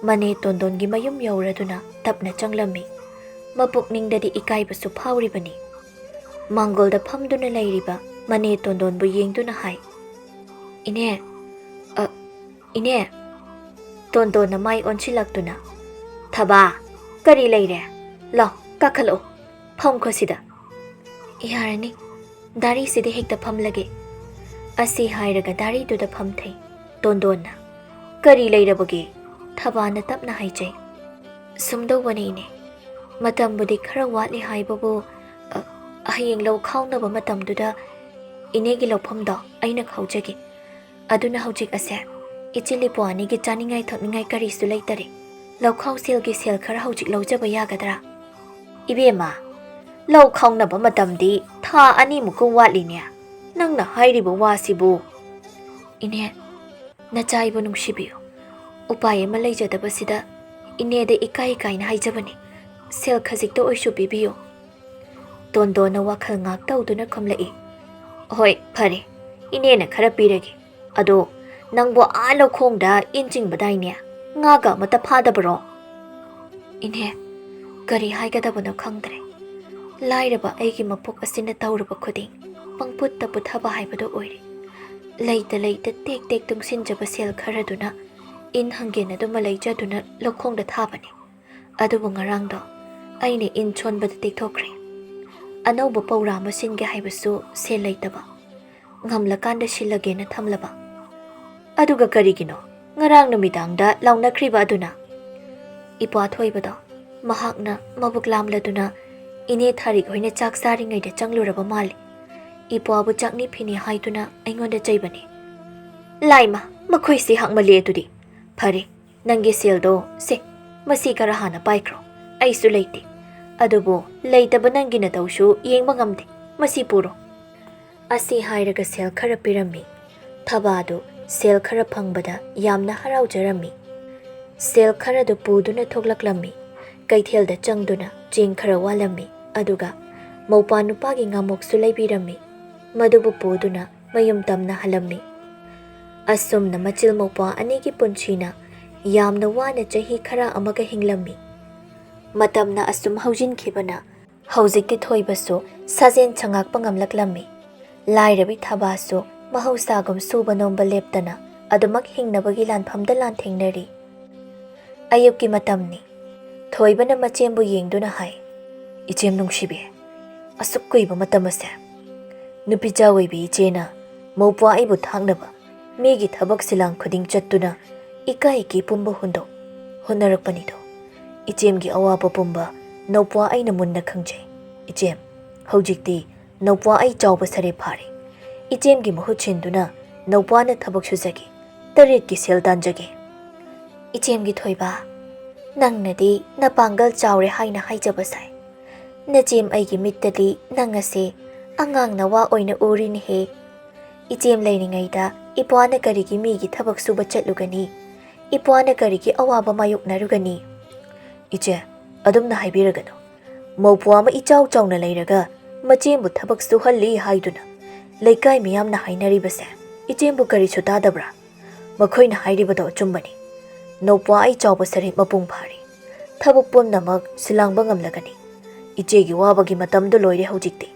ꯃꯅꯦ ꯇꯣꯟꯗꯣꯟꯒꯤ ꯃꯌꯨꯝ ꯌꯧꯔꯗꯨꯅ ꯇꯞꯅ ꯆꯪꯂꯝꯃꯤ꯫ ꯃꯄꯨꯛꯅꯤꯡꯗꯗꯤ ꯏꯀꯥꯏꯕꯁꯨ ꯐꯥꯎꯔꯤꯕꯅꯤ꯫ ꯃꯥꯡꯒꯣꯜꯗ ꯐꯝꯗꯨꯅ ꯂꯩꯔꯤꯕ ꯃꯅꯦ ꯇꯣꯟꯗꯣꯟꯕꯨ ꯌꯦꯡꯗꯨꯅ ꯍꯥꯏ, "ꯏꯅꯦ, ꯑ, ꯏꯅꯦ꯫" ꯇꯣꯟꯗꯣꯟꯅ ꯃꯥꯏ ꯑꯣꯟꯁꯤꯜꯂꯛꯇꯨꯅ, "ꯊꯕꯥ, ꯀꯔꯤ ꯂꯩꯔꯦ? ꯂꯥꯎ, ꯀꯥꯈꯠꯂꯛꯑꯣ, ꯐꯝꯈꯣ ꯁꯤꯗ꯫" "ꯌꯥꯔꯅꯤ, ꯗꯥꯔꯤꯁꯤꯗ ꯍꯦꯛꯇ ꯐꯝꯂꯒꯦ꯫" ꯑꯁꯤ ꯍꯥꯏꯔꯒ ꯗꯥꯔꯤꯗꯨꯗ ꯐꯝꯊꯩ ꯇꯣꯟꯗꯣꯟꯅ꯫ "ꯀꯔꯤ ꯂꯩꯔꯕꯒꯦ?" ꯊꯕꯥꯅ ꯇꯞꯅ ꯍꯥꯏꯖꯩ꯫ "ꯁꯨꯝꯗꯧꯕꯅꯤ ꯏꯅꯦ, ꯃꯇꯝꯕꯨꯗꯤ ꯈꯔ ꯋꯥꯠꯂꯤ ꯍꯥꯏꯕꯕꯨ, ꯑ, ꯍꯌꯦꯡ ꯂꯧ ꯈꯥꯎꯅꯕ ꯃꯇꯝꯗꯨꯗ ꯏꯅꯦꯒꯤ ꯂꯧꯐꯝꯗꯣ ꯑꯩꯅ ꯈꯥꯎꯖꯒꯦ꯫ ꯑꯗꯨꯅ ꯍꯧꯖꯤꯛ ꯑꯁꯦ ꯏꯆꯤꯜ ꯏꯄ꯭ꯋꯥ ꯑꯅꯤꯒꯤ ꯆꯥꯅꯤꯡꯉꯥꯏ ꯊꯛꯅꯤꯡꯉꯥꯏ ꯀꯔꯤꯁꯨ ꯂꯩꯇꯔꯦ꯫ ꯂꯧꯈꯥꯎ ꯁꯦꯜꯒꯤ ꯁꯦꯜ ꯈꯔ ꯍꯧꯖꯤꯛ ꯂꯧꯖꯕ ꯌꯥꯒꯗ꯭ꯔꯥ?" "ꯏꯕꯦꯝꯃ, ꯂꯧ ꯈꯥꯎꯅꯕ ꯃꯇꯝꯗꯤ ꯊꯥ ꯑꯅꯤꯃꯨꯛꯀ ꯋꯥꯠꯂꯤꯅꯦ꯫ ꯅꯪꯅ ꯍꯥꯏꯔꯤꯕ ꯋꯥꯁꯤꯕꯨ?" "ꯏꯅꯦ, ꯅꯆꯥ ꯑꯩꯕꯨ ꯅꯨꯡꯁꯤꯕꯤꯌꯨ꯫ ꯎꯄꯥꯏ ꯑꯃ ꯂꯩꯖꯗꯕꯁꯤꯗ ꯏꯅꯦꯗ ꯏꯀꯥꯏ ꯏꯀꯥꯏꯅ ꯍꯥꯏꯖꯕꯅꯤ꯫ ꯁꯦꯜ ꯈꯖꯤꯛꯇ ꯑꯣꯏꯁꯨ ꯄꯤꯕꯤꯌꯨ꯫" ꯇꯣꯟꯗꯣꯟꯅ ꯋꯥꯈꯜ ꯉꯥꯛ ꯇꯧꯗꯨꯅ ꯈꯨꯝꯂꯛꯏ꯫ "ꯍꯣꯏ, ꯐꯔꯦ, ꯏꯅꯦꯅ ꯈꯔ ꯄꯤꯔꯒꯦ꯫ ꯑꯗꯣ ꯅꯪꯕꯨ ꯑꯥ ꯂꯧꯈꯣꯡꯗ ꯏꯟ ꯆꯤꯡꯕꯗꯥꯏꯅꯦ? ꯉꯥꯒ ꯑꯃꯠꯇ ꯐꯥꯗꯕꯔꯣ?" "ꯏꯅꯦ, ꯀꯔꯤ ꯍꯥꯏꯒꯗꯕꯅꯣ ꯈꯪꯗ꯭ꯔꯦ꯫ ꯂꯥꯏꯔꯕ ꯑꯩꯒꯤ ꯃꯄꯣꯛ ꯑꯁꯤꯅ ꯇꯧꯔꯨꯕ ꯈꯨꯗꯤꯡ ꯄꯪꯄꯨꯠꯇ ꯄꯨꯊꯕ ꯍꯥꯏꯕꯗꯨ ꯑꯣꯏꯔꯦ꯫ ꯂꯩꯇ ꯂꯩꯇ ꯇꯦꯛ ꯇꯦꯛ ꯇꯨꯡꯁꯤꯟꯖꯕ ꯁꯦꯜ ꯈꯔꯗꯨꯅ ꯏꯟ ꯍꯪꯒꯦꯟ ꯑꯗꯨꯃ ꯂꯩꯖꯗꯨꯅ ꯂꯧꯈꯣꯡꯗ ꯊꯥꯕꯅꯤ꯫ ꯑꯗꯨꯕꯨ ꯉꯔꯥꯡꯗꯣ ꯑꯩꯅ ꯏꯟ ꯁꯣꯟꯕꯗ ꯇꯦꯛꯊꯣꯛꯈ꯭ꯔꯦ꯫ ꯑꯅꯧꯕ ꯄꯧꯔꯥ ꯑꯃ ꯁꯤꯟꯒꯦ ꯍꯥꯏꯕꯁꯨ ꯁꯦꯜ ꯂꯩꯇꯕ꯫ ꯉꯝꯂꯀꯥꯟꯗ ꯁꯤꯜꯂꯒꯦꯅ ꯊꯝꯂꯕ꯫ ꯑꯗꯨꯒ ꯀꯔꯤꯒꯤꯅꯣ ꯉꯔꯥꯡ ꯅꯨꯃꯤꯗꯥꯡꯗ ꯂꯥꯎꯅꯈ꯭ꯔꯤꯕ ꯑꯗꯨꯅ?" "ꯏꯄ꯭ꯋꯥ ꯊꯣꯏꯕꯗꯣ, ꯃꯍꯥꯛꯅ ꯃꯕꯨꯛ ꯂꯥꯝꯂꯗꯨꯅ ꯏꯅꯦ ꯊꯥꯔꯤꯛ ꯍꯣꯏꯅ ꯆꯥꯛ ꯆꯥꯔꯤꯉꯩꯗ ꯆꯪꯂꯨꯔꯕ ꯃꯥꯜꯂꯤ꯫ ꯏꯄ꯭ꯋꯥꯕꯨ ꯆꯥꯛꯅꯤ ꯐꯤꯅꯤ ꯍꯥꯏꯗꯨꯅ ꯑꯩꯉꯣꯟꯗ ꯆꯩꯕꯅꯤ꯫" "ꯂꯥꯏꯃ, ꯃꯈꯣꯏꯁꯤ ꯍꯥꯛꯃꯜꯂꯦ ꯑꯗꯨꯗꯤ꯫ ꯐꯔꯦ, ꯅꯪꯒꯤ ꯁꯦꯜꯗꯣ ꯁꯦ, ꯃꯁꯤ ꯈꯔ ꯍꯥꯟꯅ ꯄꯥꯏꯈ꯭ꯔꯣ꯫ ꯑꯩꯁꯨ ꯂꯩꯇꯦ꯫ ꯑꯗꯨꯕꯨ ꯂꯩꯇꯕ ꯅꯪꯒꯤ ꯅꯇꯧꯁꯨ ꯌꯦꯡꯕ ꯉꯝꯗꯦ꯫ ꯃꯁꯤ ꯄꯨꯔꯣ꯫" ꯑꯁꯤ ꯍꯥꯏꯔꯒ ꯁꯦꯜ ꯈꯔ ꯄꯤꯔꯝꯃꯤ꯫ ꯊꯕꯥꯗꯨ ꯁꯦꯜ ꯈꯔ ꯐꯪꯕꯗ ꯌꯥꯝꯅ ꯍꯔꯥꯎꯖꯔꯝꯃꯤ꯫ ꯁꯦꯜ ꯈꯔꯗꯨ ꯄꯨꯗꯨꯅ ꯊꯣꯛꯂꯛꯂꯝꯃꯤ꯫ ꯀꯩꯊꯦꯜꯗ ꯆꯪꯗꯨꯅ ꯆꯦꯡ ꯈꯔ ꯋꯥꯜꯂꯝꯃꯤ꯫ ꯑꯗꯨꯒ ꯃꯧꯄꯥ ꯅꯨꯄꯥꯒꯤ ꯉꯥꯃꯣꯛꯁꯨ ꯂꯩꯕꯤꯔꯝꯃꯤ꯫ ꯃꯗꯨꯕꯨ ꯄꯨꯗꯨꯅ ꯃꯌꯨꯝ ꯇꯝꯅ ꯍꯜꯂꯝꯃꯤ꯫ ꯑꯁꯨꯝꯅ ꯃꯆꯤꯜ ꯃꯧꯄ꯭ꯋꯥ ꯑꯅꯤꯒꯤ ꯄꯨꯟꯁꯤꯅ ꯌꯥꯝꯅ ꯋꯥꯅ ꯆꯍꯤ ꯈꯔ ꯑꯃꯒ ꯍꯤꯡꯂꯝꯃꯤ꯫ ꯃꯇꯝꯅ ꯑꯁꯨꯝ ꯍꯧꯖꯤꯟꯈꯤꯕꯅ ꯍꯧꯖꯤꯛꯇꯤ ꯊꯣꯏꯕꯁꯨ ꯁꯥꯖꯦꯟ ꯁꯉꯥꯛꯄ ꯉꯝꯂꯛꯂꯝꯃꯤ꯫ ꯂꯥꯏꯔꯕꯤ ꯊꯕꯥꯁꯨ ꯃꯍꯧꯁꯥꯒꯨꯝ ꯁꯨꯕ ꯅꯣꯝꯕ ꯂꯦꯞꯇꯅ ꯑꯗꯨꯃꯛ ꯍꯤꯡꯅꯕꯒꯤ ꯂꯥꯟꯐꯝꯗ ꯂꯥꯟꯊꯦꯡꯅꯔꯤ꯫ ꯑꯌꯨꯛꯀꯤ ꯃꯇꯝꯅꯤ꯫ ꯊꯣꯏꯕꯅ ꯃꯆꯦꯝꯕꯨ ꯌꯦꯡꯗꯨꯅ ꯍꯥꯏ, "ꯏꯆꯦꯝ ꯅꯨꯡꯁꯤꯕꯤ, ꯑꯁꯨꯛ ꯀꯨꯏꯕ ꯃꯇꯝ ꯑꯁꯦ ꯅꯨꯄꯤꯆꯥ ꯑꯣꯏꯕꯤ ꯏꯆꯦꯅ ꯃꯧꯄ꯭ꯋꯥ ꯑꯩꯕꯨ ꯊꯥꯛꯅꯕ ꯃꯤꯒꯤ ꯊꯕꯛ ꯁꯤꯂꯥꯡ ꯈꯨꯗꯤꯡ ꯆꯠꯇꯨꯅ ꯏꯀꯥꯏ ꯏꯀꯤ ꯄꯨꯝꯕ ꯍꯨꯟꯗꯣꯛ ꯍꯣꯠꯅꯔꯛꯄꯅꯤꯗꯣ꯫ ꯏꯆꯦꯝꯒꯤ ꯑꯋꯥꯕ ꯄꯨꯝꯕ ꯅꯧꯄ꯭ꯋꯥ ꯑꯩꯅ ꯃꯨꯟꯅ ꯈꯪꯖꯩ꯫ ꯏꯆꯦꯝ, ꯍꯧꯖꯤꯛꯇꯤ ꯅꯧꯄ꯭ꯋꯥ ꯑꯩ ꯆꯥꯎꯕ ꯁꯔꯦ ꯐꯥꯔꯦ꯫ ꯏꯆꯦꯝꯒꯤ ꯃꯍꯨꯠ ꯁꯤꯟꯗꯨꯅ ꯅꯧꯄ꯭ꯋꯥꯅ ꯊꯕꯛ ꯁꯨꯖꯒꯦ, ꯇꯔꯦꯠꯀꯤ ꯁꯦꯜ ꯇꯥꯟꯖꯒꯦ꯫ ꯏꯆꯦꯝꯒꯤ ꯊꯣꯏꯕ, ꯅꯪꯅꯗꯤ ꯅꯄꯥꯡꯒꯜ ꯆꯥꯎꯔꯦ ꯍꯥꯏꯅ ꯍꯥꯏꯖꯕ ꯁꯥꯏ꯫ ꯅꯆꯦꯝ ꯑꯩꯒꯤ ꯃꯤꯠꯇꯗꯤ ꯅꯪ ꯑꯁꯦ ꯑꯉꯥꯡ ꯅꯋꯥ ꯑꯣꯏꯅ ꯎꯔꯤꯅꯦꯍꯦ꯫ ꯏꯆꯦꯝ ꯂꯩꯔꯤꯉꯩꯗ ꯏꯄ꯭ꯋꯥꯅ ꯀꯔꯤꯒꯤ ꯃꯤꯒꯤ ꯊꯕꯛ ꯁꯨꯕ ꯆꯠꯂꯨꯒꯅꯤ? ꯏꯄ꯭ꯋꯥꯅ ꯀꯔꯤꯒꯤ ꯑꯋꯥꯕ ꯃꯥꯌꯣꯛꯅꯔꯨꯒꯅꯤ? ꯏꯆꯦ, ꯑꯗꯨꯝꯅ ꯍꯥꯏꯕꯤꯔꯒꯅꯨ꯫ ꯃꯧꯄ꯭ꯋꯥ ꯑꯃ ꯏꯆꯥꯎ ꯆꯥꯎꯅ ꯂꯩꯔꯒ ꯃꯆꯦꯝꯕꯨ ꯊꯕꯛ ꯁꯨꯍꯜꯂꯤ ꯍꯥꯏꯗꯨꯅ ꯂꯩꯀꯥꯏ ꯃꯤꯌꯥꯝꯅ ꯍꯥꯏꯅꯔꯤꯕꯁꯦ ꯏꯆꯦꯝꯕꯨ ꯀꯔꯤꯁꯨ ꯇꯥꯗꯕ꯭ꯔꯥ? ꯃꯈꯣꯏꯅ ꯍꯥꯏꯔꯤꯕꯗꯣ ꯑꯆꯨꯝꯕꯅꯤ꯫ ꯅꯧꯄ꯭ꯋꯥ ꯑꯩ ꯆꯥꯎꯕ ꯁꯔꯦ ꯃꯄꯨꯡ ꯐꯥꯔꯦ꯫ ꯊꯕꯛ ꯄꯨꯝꯅꯃꯛ ꯁꯤꯜꯂꯥꯡꯕ ꯉꯝꯂꯒꯅꯤ꯫ ꯏꯆꯦꯒꯤ ꯋꯥꯕꯒꯤ ꯃꯇꯝꯗꯨ ꯂꯣꯏꯔꯦ ꯍꯧꯖꯤꯛꯇꯤ꯫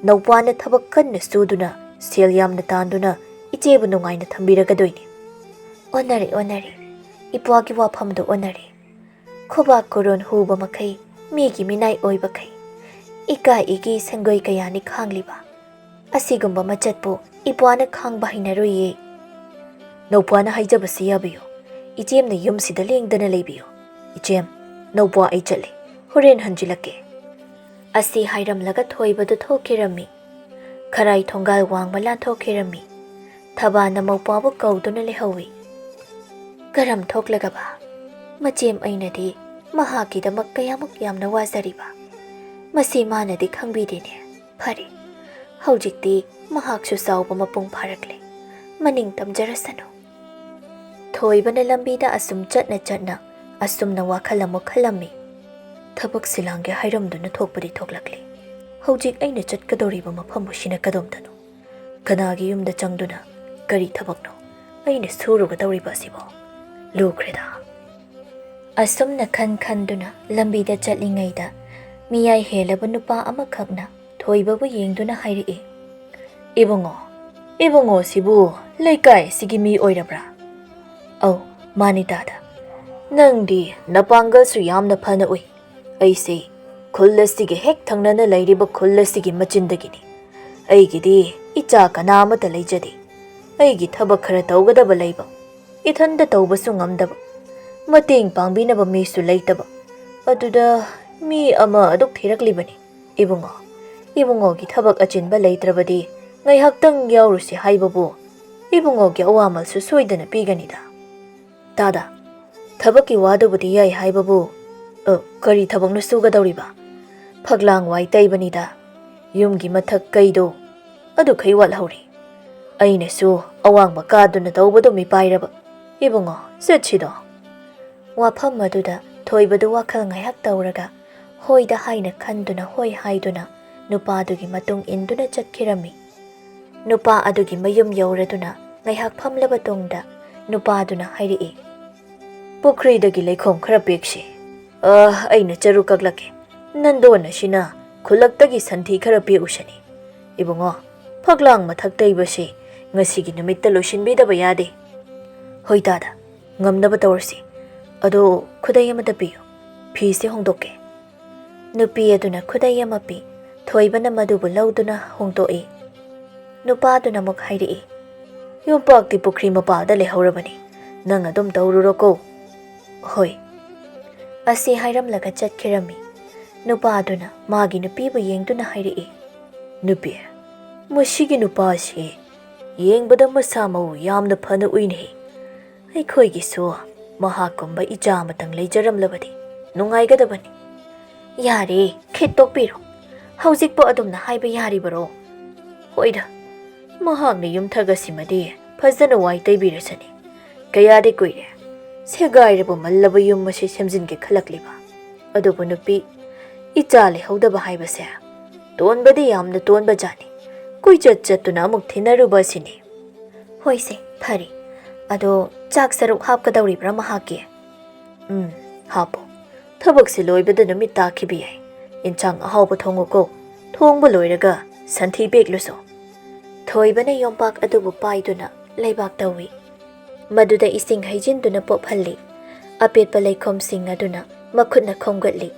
ꯅꯧꯄ꯭ꯋꯥꯅ ꯊꯕꯛ ꯀꯟꯅ ꯁꯨꯗꯨꯅ ꯁꯦꯜ ꯌꯥꯝꯅ ꯇꯥꯟꯗꯨꯅ ꯏꯆꯦꯕꯨ ꯅꯨꯡꯉꯥꯏꯅ ꯊꯝꯕꯤꯔꯒꯗꯣꯏꯅꯤ꯫ ꯑꯣꯟꯅꯔꯦ, ꯑꯣꯟꯅꯔꯦ꯫ ꯏꯄ꯭ꯋꯥꯒꯤ ꯋꯥꯐꯝꯗꯨ ꯑꯣꯟꯅꯔꯦ꯫ ꯈꯨꯕꯥꯛ ꯈꯨꯔꯣꯟ ꯍꯨꯕ ꯃꯈꯩ ꯃꯤꯒꯤ ꯃꯤꯅꯥꯏ ꯑꯣꯏꯕꯈꯩ ꯏꯀꯥꯏ ꯏꯒꯤ ꯁꯪꯒꯣꯏ ꯀꯌꯥꯅꯤ ꯈꯥꯡꯂꯤꯕ꯫ ꯑꯁꯤꯒꯨꯝꯕ ꯃꯆꯠꯄꯨ ꯏꯄ꯭ꯋꯥꯅ ꯈꯥꯡꯕ ꯍꯩꯅꯔꯣꯏꯌꯦ꯫ ꯅꯧꯄ꯭ꯋꯥꯅ ꯍꯥꯏꯖꯕꯁꯤ ꯌꯥꯕꯤꯌꯨ꯫ ꯏꯆꯦꯝꯅ ꯌꯨꯝꯁꯤꯗ ꯂꯦꯡꯗꯅ ꯂꯩꯕꯤꯌꯨ꯫ ꯏꯆꯦꯝ, ꯅꯧꯄ꯭ꯋꯥ ꯑꯩ ꯆꯠꯂꯤ꯫ ꯍꯣꯔꯦꯟ ꯍꯟꯖꯤꯜꯂꯛꯀꯦ꯫ ꯑꯁꯤ ꯍꯥꯏꯔꯝꯂꯒ ꯊꯣꯏꯕꯗꯨ ꯊꯣꯛꯈꯤꯔꯝꯃꯤ꯫ ꯈꯔꯥꯏ ꯊꯣꯡꯒꯥꯜ ꯋꯥꯡꯃ ꯂꯥꯟꯊꯣꯛꯈꯤꯔꯝꯃꯤ꯫ ꯊꯕꯥꯅ ꯃꯧꯄ꯭ꯋꯥꯕꯨ ꯀꯧꯗꯨꯅ ꯂꯩꯍꯧꯏ꯫ ꯀꯔꯝ ꯊꯣꯛꯂꯒꯕ? ꯃꯆꯦꯝ ꯑꯩꯅꯗꯤ ꯃꯍꯥꯛꯀꯤꯗꯃꯛ ꯀꯌꯥꯃꯨꯛ ꯌꯥꯝꯅ ꯋꯥꯖꯔꯤꯕ꯫ ꯃꯁꯤ ꯃꯥꯅꯗꯤ ꯈꯪꯕꯤꯗꯦꯅꯦ꯫ ꯐꯔꯦ, ꯍꯧꯖꯤꯛꯇꯤ ꯃꯍꯥꯛꯁꯨ ꯆꯥꯎꯕ ꯃꯄꯨꯡ ꯐꯥꯔꯛꯂꯦ꯫ ꯃꯅꯤꯡ ꯇꯝꯖꯔꯁꯅꯨ꯫ ꯊꯣꯏꯕꯅ ꯂꯝꯕꯤꯗ ꯑꯁꯨꯝ ꯆꯠꯅ ꯆꯠꯅ ꯑꯁꯨꯝꯅ ꯋꯥꯈꯜ ꯑꯃꯨꯛ ꯈꯜꯂꯝꯃꯤ꯫ ꯊꯕꯛ ꯁꯤꯂꯥꯡꯒꯦ ꯍꯥꯏꯔꯝꯗꯨꯅ ꯊꯣꯛꯄꯗꯤ ꯊꯣꯛꯂꯛꯂꯦ꯫ ꯍꯧꯖꯤꯛ ꯑꯩꯅ ꯆꯠꯀꯗꯧꯔꯤꯕ ꯃꯐꯝ ꯑꯁꯤꯅ ꯀꯗꯣꯝꯗꯅꯣ? ꯀꯅꯥꯒꯤ ꯌꯨꯝꯗ ꯆꯪꯗꯨꯅ ꯀꯔꯤ ꯊꯕꯛꯅꯣ ꯑꯩꯅ ꯁꯨꯔꯨꯒꯗꯧꯔꯤꯕ ꯑꯁꯤꯕꯣ? ꯂꯨꯈ꯭ꯔꯦꯗ꯫ ꯑꯁꯨꯝꯅ ꯈꯟ ꯈꯟꯗꯨꯅ ꯂꯝꯕꯤꯗ ꯆꯠꯂꯤꯉꯩꯗ ꯃꯤꯌꯥꯏ ꯍꯦꯜꯂꯕ ꯅꯨꯄꯥ ꯑꯃꯈꯛꯅ ꯊꯣꯏꯕꯕꯨ ꯌꯦꯡꯗꯨꯅ ꯍꯥꯏꯔꯛꯏ, "ꯏꯕꯨꯡꯉꯣ, ꯏꯕꯨꯡꯉꯣ ꯁꯤꯕꯨ ꯂꯩꯀꯥꯏ ꯑꯁꯤꯒꯤ ꯃꯤ ꯑꯣꯏꯔꯕ꯭ꯔꯥ?" "ꯑꯧ, ꯃꯥꯅꯤ ꯗꯥꯗꯥ꯫ ꯅꯪꯗꯤ ꯅꯄꯥꯡꯒꯜꯁꯨ ꯌꯥꯝꯅ ꯐꯅ ꯎꯏ꯫ ꯑꯩꯁꯦ ꯈꯨꯜ ꯑꯁꯤꯒꯤ ꯍꯦꯛ ꯊꯪꯅꯅ ꯂꯩꯔꯤꯕ ꯈꯨꯜ ꯑꯁꯤꯒꯤ ꯃꯆꯤꯟꯗꯒꯤꯅꯤ꯫ "ꯑꯩꯒꯤꯗꯤ ꯏꯆꯥ ꯀꯅꯥ ꯑꯃꯠꯇ ꯂꯩꯖꯗꯦ꯫ ꯑꯩꯒꯤ ꯊꯕꯛ ꯈꯔ ꯇꯧꯒꯗꯕ ꯂꯩꯕ, ꯏꯊꯟꯇ ꯇꯧꯕꯁꯨ ꯉꯝꯗꯕ, ꯃꯇꯦꯡ ꯄꯥꯡꯕꯤꯅꯕ ꯃꯤꯁꯨ ꯂꯩꯇꯕ꯫ ꯑꯗꯨꯗ ꯃꯤ ꯑꯃ ꯑꯗꯨꯛ ꯊꯤꯔꯛꯂꯤꯕꯅꯤ꯫ ꯏꯕꯨꯡꯉꯣ, ꯏꯕꯨꯡꯉꯣꯒꯤ ꯊꯕꯛ ꯑꯆꯤꯟꯕ ꯂꯩꯇ꯭ꯔꯕꯗꯤ ꯉꯥꯏꯍꯥꯛꯇꯪ ꯌꯥꯎꯔꯨꯁꯤ ꯍꯥꯏꯕꯕꯨ ꯏꯕꯨꯡꯉꯣꯒꯤ ꯑꯋꯥꯃꯜꯁꯨ ꯁꯣꯏꯗꯅ ꯄꯤꯒꯅꯤꯗ꯫" "ꯇꯥꯗ, ꯊꯕꯛꯀꯤ ꯋꯥꯗꯨꯕꯨꯗꯤ ꯌꯥꯏ ꯍꯥꯏꯕꯕꯨ, ꯑ, ꯀꯔꯤ ꯊꯕꯛꯅꯣ ꯁꯨꯒꯗꯧꯔꯤꯕ? ꯐꯛꯂꯥꯡ ꯋꯥꯏ ꯇꯩꯕꯅꯤꯗ꯫ ꯌꯨꯝꯒꯤ ꯃꯊꯛ ꯀꯩꯗꯣ ꯑꯗꯨꯈꯩ ꯋꯥꯠꯍꯧꯔꯤ꯫ ꯑꯩꯅꯁꯨ ꯑꯋꯥꯡꯕ ꯀꯥꯗꯨꯅ ꯇꯧꯕꯗꯨ ꯃꯤꯄꯥꯏꯔꯕ꯫ ꯏꯕꯨꯡꯉꯣ, ꯆꯠꯁꯤꯗꯣ꯫" ꯋꯥꯐꯝ ꯑꯗꯨꯗ ꯊꯣꯏꯕꯗꯨ ꯋꯥꯈꯜ ꯉꯥꯏꯍꯥꯛ ꯇꯧꯔꯒ ꯍꯣꯏꯗ ꯍꯥꯏꯅ ꯈꯟꯗꯨꯅ ꯍꯣꯏ ꯍꯥꯏꯗꯨꯅ ꯅꯨꯄꯥꯗꯨꯒꯤ ꯃꯇꯨꯡ ꯏꯟꯗꯨꯅ ꯆꯠꯈꯤꯔꯝꯃꯤ꯫ ꯅꯨꯄꯥ ꯑꯗꯨꯒꯤ ꯃꯌꯨꯝ ꯌꯧꯔꯗꯨꯅ ꯉꯥꯏꯍꯥꯛ ꯐꯝꯂꯕ ꯇꯨꯡꯗ ꯅꯨꯄꯥꯗꯨꯅ ꯍꯥꯏꯔꯛꯏ, "ꯄꯨꯈ꯭ꯔꯤꯗꯒꯤ ꯂꯩꯈꯣꯝ ꯈꯔ ꯄꯦꯛꯁꯤ꯫ ꯑ, ꯑꯩꯅ ꯆꯔꯨ ꯀꯛꯂꯛꯀꯦ꯫ ꯅꯟꯗꯣꯟ ꯑꯁꯤꯅ ꯈꯨꯜꯂꯛꯇꯒꯤ ꯁꯟꯊꯤ ꯈꯔ ꯄꯦꯛꯎꯁꯅꯤ꯫ ꯏꯕꯨꯡꯉꯣ, ꯐꯛꯂꯥꯡ ꯃꯊꯛ ꯇꯩꯕꯁꯤ ꯉꯁꯤꯒꯤ ꯅꯨꯃꯤꯠꯇ ꯂꯣꯏꯁꯤꯟꯕꯤꯗꯕ ꯌꯥꯗꯦ꯫" "ꯍꯣꯏ ꯇꯥꯗ, ꯉꯝꯅꯕ ꯇꯧꯔꯁꯤ꯫ ꯑꯗꯣ ꯈꯨꯗꯩ ꯑꯃꯇ ꯄꯤꯌꯨ, ꯐꯤꯁꯦ ꯍꯣꯡꯗꯣꯛꯀꯦ꯫" ꯅꯨꯄꯤ ꯑꯗꯨꯅ ꯈꯨꯗꯩ ꯑꯃ ꯄꯤ꯫ ꯊꯣꯏꯕꯅ ꯃꯗꯨꯕꯨ ꯂꯧꯗꯨꯅ ꯍꯣꯡꯗꯣꯛꯏ꯫ ꯅꯨꯄꯥꯗꯨꯅ ꯑꯃꯨꯛ ꯍꯥꯏꯔꯛꯏ, "ꯌꯣꯝꯄꯥꯛꯇꯤ ꯄꯨꯈ꯭ꯔꯤ ꯃꯄꯥꯜꯗ ꯂꯩꯍꯧꯔꯕꯅꯤ꯫ ꯅꯪ ꯑꯗꯨꯝ ꯇꯧꯔꯨꯔꯣꯀꯣ꯫" "ꯍꯣꯏ꯫" ꯑꯁꯤ ꯍꯥꯏꯔꯝꯂꯒ ꯆꯠꯈꯤꯔꯝꯃꯤ꯫ ꯅꯨꯄꯥꯗꯨꯅ ꯃꯥꯒꯤ ꯅꯨꯄꯤꯕꯨ ꯌꯦꯡꯗꯨꯅ ꯍꯥꯏꯔꯛꯏ, "ꯅꯨꯄꯤ, ꯃꯁꯤꯒꯤ ꯅꯨꯄꯥꯁꯤ ꯌꯦꯡꯕꯗ ꯃꯁꯥ ꯃꯎ ꯌꯥꯝꯅ ꯐꯅ ꯎꯏꯅꯦ꯫ ꯑꯩꯈꯣꯏꯒꯤꯁꯨ ꯃꯍꯥꯛꯀꯨꯝꯕ ꯏꯆꯥ ꯑꯃꯇꯪ ꯂꯩꯖꯔꯝꯂꯕꯗꯤ ꯅꯨꯡꯉꯥꯏꯒꯗꯕꯅꯤ꯫" "ꯌꯥꯔꯦ, ꯈꯤꯠ ꯇꯣꯛꯄꯤꯔꯣ꯫ ꯍꯧꯖꯤꯛꯄꯨ ꯑꯗꯨꯝꯅ ꯍꯥꯏꯕ ꯌꯥꯔꯤꯕꯔꯣ? ꯍꯣꯏꯗ, ꯃꯍꯥꯛꯅ ꯌꯨꯝꯊꯛ ꯑꯁꯤꯃꯗꯤ ꯐꯖꯅ ꯋꯥꯏ ꯇꯩꯕꯤꯔꯁꯅꯤ꯫ ꯀꯌꯥꯗꯤ ꯀꯨꯏꯔꯦ ꯁꯦꯒꯥꯏꯔꯕ ꯃꯜꯂꯕ ꯌꯨꯝ ꯑꯁꯤ ꯁꯦꯝꯖꯤꯟꯒꯦ ꯈꯜꯂꯛꯂꯤꯕ꯫ ꯑꯗꯨꯕꯨ ꯅꯨꯄꯤ, ꯏꯆꯥ ꯂꯩꯍꯧꯗꯕ ꯍꯥꯏꯕꯁꯦ ꯇꯣꯟꯕꯗꯤ ꯌꯥꯝꯅ ꯇꯣꯟꯕ ꯖꯥꯠꯅꯤ꯫ ꯀꯣꯏꯆꯠ ꯆꯠꯇꯨꯅ ꯑꯃꯨꯛ ꯊꯤꯅꯔꯨꯕ ꯑꯁꯤꯅꯤ꯫" "ꯍꯣꯏꯁꯦ, ꯐꯔꯦ꯫ ꯑꯗꯣ ꯆꯥꯛ ꯁꯔꯨꯛ ꯍꯥꯞꯀꯗꯧꯔꯤꯕ꯭ꯔꯥ ꯃꯍꯥꯛꯀꯤ?" "ꯎꯝ, ꯍꯥꯞꯄꯣ꯫ ꯊꯕꯛꯁꯦ ꯂꯣꯏꯕꯗ ꯅꯨꯃꯤꯠ ꯇꯥꯈꯤꯕ ꯌꯥꯏ꯫ ꯏꯟꯁꯥꯡ ꯑꯍꯥꯎꯕ ꯊꯣꯡꯉꯨꯀꯣ꯫ ꯊꯣꯡꯕ ꯂꯣꯏꯔꯒ ꯁꯟꯊꯤ ꯄꯦꯛꯂꯨꯁꯣ꯫" ꯊꯣꯏꯕꯅ ꯌꯣꯝꯄꯥꯛ ꯑꯗꯨꯕꯨ ꯄꯥꯏꯗꯨꯅ ꯂꯩꯕꯥꯛ ꯇꯧꯏ꯫ ꯃꯗꯨꯗ ꯏꯁꯤꯡ ꯍꯩꯖꯤꯟꯗꯨꯅ ꯄꯣꯞꯍꯜꯂꯤ꯫ ꯑꯄꯦꯠꯄ ꯂꯩꯈꯣꯝꯁꯤꯡ ꯑꯗꯨꯅ ꯃꯈꯨꯠꯅ ꯈꯣꯝꯒꯠꯂꯤ꯫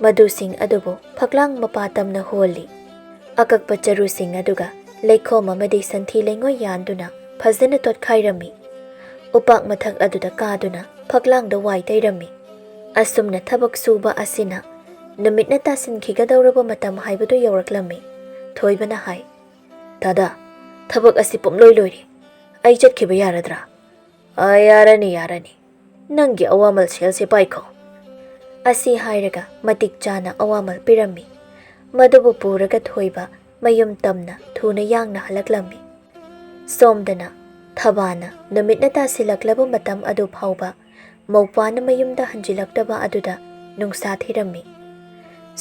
ꯃꯗꯨꯁꯤꯡ ꯑꯗꯨꯕꯨ ꯐꯛꯂꯥꯡ ꯃꯄꯥ ꯇꯝꯅ ꯍꯣꯜꯂꯤ꯫ ꯑꯀꯛꯄ ꯆꯔꯨꯁꯤꯡ ꯑꯗꯨꯒ ꯂꯩꯈꯣꯝ ꯑꯃꯗꯤ ꯁꯟꯊꯤ ꯂꯩꯉꯣꯏ ꯌꯥꯟꯗꯨꯅ ꯐꯖꯅ ꯇꯣꯠꯈꯥꯏꯔꯝꯃꯤ꯫ ꯎꯄꯥꯛ ꯃꯊꯛ ꯑꯗꯨꯗ ꯀꯥꯗꯨꯅ ꯐꯛꯂꯥꯡꯗ ꯋꯥꯏ ꯇꯩꯔꯝꯃꯤ꯫ ꯑꯁꯨꯝꯅ ꯊꯕꯛ ꯁꯨꯕ ꯑꯁꯤꯅ ꯅꯨꯃꯤꯠꯅ ꯇꯥꯁꯤꯟꯈꯤꯒꯗꯧꯔꯕ ꯃꯇꯝ ꯍꯥꯏꯕꯗꯨ ꯌꯧꯔꯛꯂꯝꯃꯤ꯫ ꯊꯣꯏꯕꯅ ꯍꯥꯏ, "ꯗꯥꯗꯥ, ꯊꯕꯛ ꯑꯁꯤ ꯄꯨꯝꯂꯣꯏ ꯂꯣꯏꯔꯦ꯫ ꯑꯩ ꯆꯠꯈꯤꯕ ꯌꯥꯔꯗ꯭ꯔꯥ?" "ꯑ, ꯌꯥꯔꯅꯤ, ꯌꯥꯔꯅꯤ꯫ ꯅꯪꯒꯤ ꯑꯋꯥꯃꯜ ꯁꯦꯜꯁꯦ ꯄꯥꯏꯈꯣ꯫" ꯑꯁꯤ ꯍꯥꯏꯔꯒ ꯃꯇꯤꯛ ꯆꯥꯅ ꯑꯋꯥꯃꯜ ꯄꯤꯔꯝꯃꯤ꯫ ꯃꯗꯨꯕꯨ ꯄꯨꯔꯒ ꯊꯣꯏꯕ ꯃꯌꯨꯝ ꯇꯝꯅ ꯊꯨꯅ ꯌꯥꯡꯅ ꯍꯜꯂꯛꯂꯝꯃꯤ꯫ ꯁꯣꯝꯗꯅ ꯊꯕꯥꯅ ꯅꯨꯃꯤꯠꯅ ꯇꯥꯁꯤꯜꯂꯛꯂꯕ ꯃꯇꯝ ꯑꯗꯨ ꯐꯥꯎꯕ ꯃꯧꯄ꯭ꯋꯥꯅ ꯃꯌꯨꯝꯗ ꯍꯟꯖꯤꯜꯂꯛꯇꯕ ꯑꯗꯨꯗ ꯅꯨꯡꯁꯥ ꯊꯤꯔꯝꯃꯤ꯫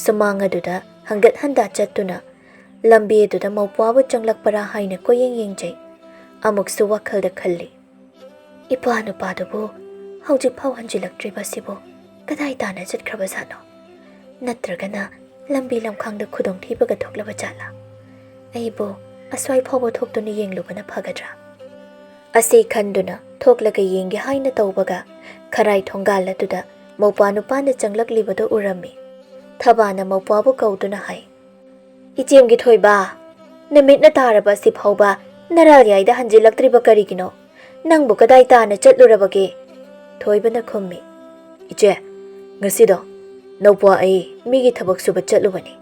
ꯁꯨꯃꯥꯡ ꯑꯗꯨꯗ ꯍꯪꯒꯠ ꯍꯟꯗꯥ ꯆꯠꯇꯨꯅ ꯂꯝꯕꯤ ꯑꯗꯨꯗ ꯃꯧꯄ꯭ꯋꯥꯕꯨ ꯆꯪꯂꯛꯄꯔꯥ ꯍꯥꯏꯅ ꯀꯣꯏꯌꯦꯡ ꯌꯦꯡꯖꯩ꯫ ꯑꯃꯨꯛꯁꯨ ꯋꯥꯈꯜꯗ ꯈꯜꯂꯤ, "ꯏꯄ꯭ꯋꯥ ꯅꯨꯄꯥꯗꯨꯕꯨ ꯍꯧꯖꯤꯛ ꯐꯥꯎ ꯍꯟꯖꯤꯜꯂꯛꯇ꯭ꯔꯤꯕꯁꯤꯕꯨ ꯀꯗꯥꯏ ꯇꯥꯅ ꯆꯠꯈ꯭ꯔꯕꯖꯥꯠꯅꯣ? ꯅꯠꯇ꯭ꯔꯒꯅ ꯂꯝꯕꯤ ꯂꯝꯈꯥꯡꯗ ꯈꯨꯗꯣꯡꯊꯤꯕꯒ ꯊꯣꯛꯂꯕ ꯖꯥꯠꯂꯥ? ꯑꯩꯕꯨ ꯑꯁ꯭ꯋꯥꯏ ꯐꯥꯎꯕ ꯊꯣꯛꯇꯨꯅ ꯌꯦꯡꯂꯨꯕꯅ ꯐꯒꯗ꯭ꯔꯥ?" ꯑꯁꯤ ꯈꯟꯗꯨꯅ ꯊꯣꯛꯂꯒ ꯌꯦꯡꯒꯦ ꯍꯥꯏꯅ ꯇꯧꯕꯒ, ꯈꯔꯥꯏ ꯊꯣꯡꯒꯥꯜ ꯑꯗꯨꯗ ꯃꯧꯄ꯭ꯋꯥ ꯅꯨꯄꯥꯅ ꯆꯪꯂꯛꯂꯤꯕꯗꯨ ꯎꯔꯝꯃꯤ꯫ ꯊꯕꯥꯅ ꯃꯧꯄ꯭ꯋꯥꯕꯨ ꯀꯧꯗꯨꯅ ꯍꯥꯏ, "ꯏꯆꯦꯝꯒꯤ ꯊꯣꯏꯕ, ꯅꯨꯃꯤꯠꯅ ꯇꯥꯔꯕ ꯑꯁꯤ ꯐꯥꯎꯕ ꯅꯔꯥꯜ ꯌꯥꯏꯗ ꯍꯟꯖꯤꯜꯂꯛꯇ꯭ꯔꯤꯕ ꯀꯔꯤꯒꯤꯅꯣ? ꯅꯪꯕꯨ ꯀꯗꯥꯏ ꯇꯥꯅ ꯆꯠꯂꯨꯔꯕꯒꯦ?" ꯊꯣꯏꯕꯅ ꯈꯨꯝꯃꯤ, "ꯏꯆꯦ, ꯉꯁꯤꯗꯣ ꯅꯧꯄ꯭ꯋꯥ ꯑꯩ ꯃꯤꯒꯤ ꯊꯕꯛ ꯁꯨꯕ ꯆꯠꯂꯨꯕꯅꯤ꯫"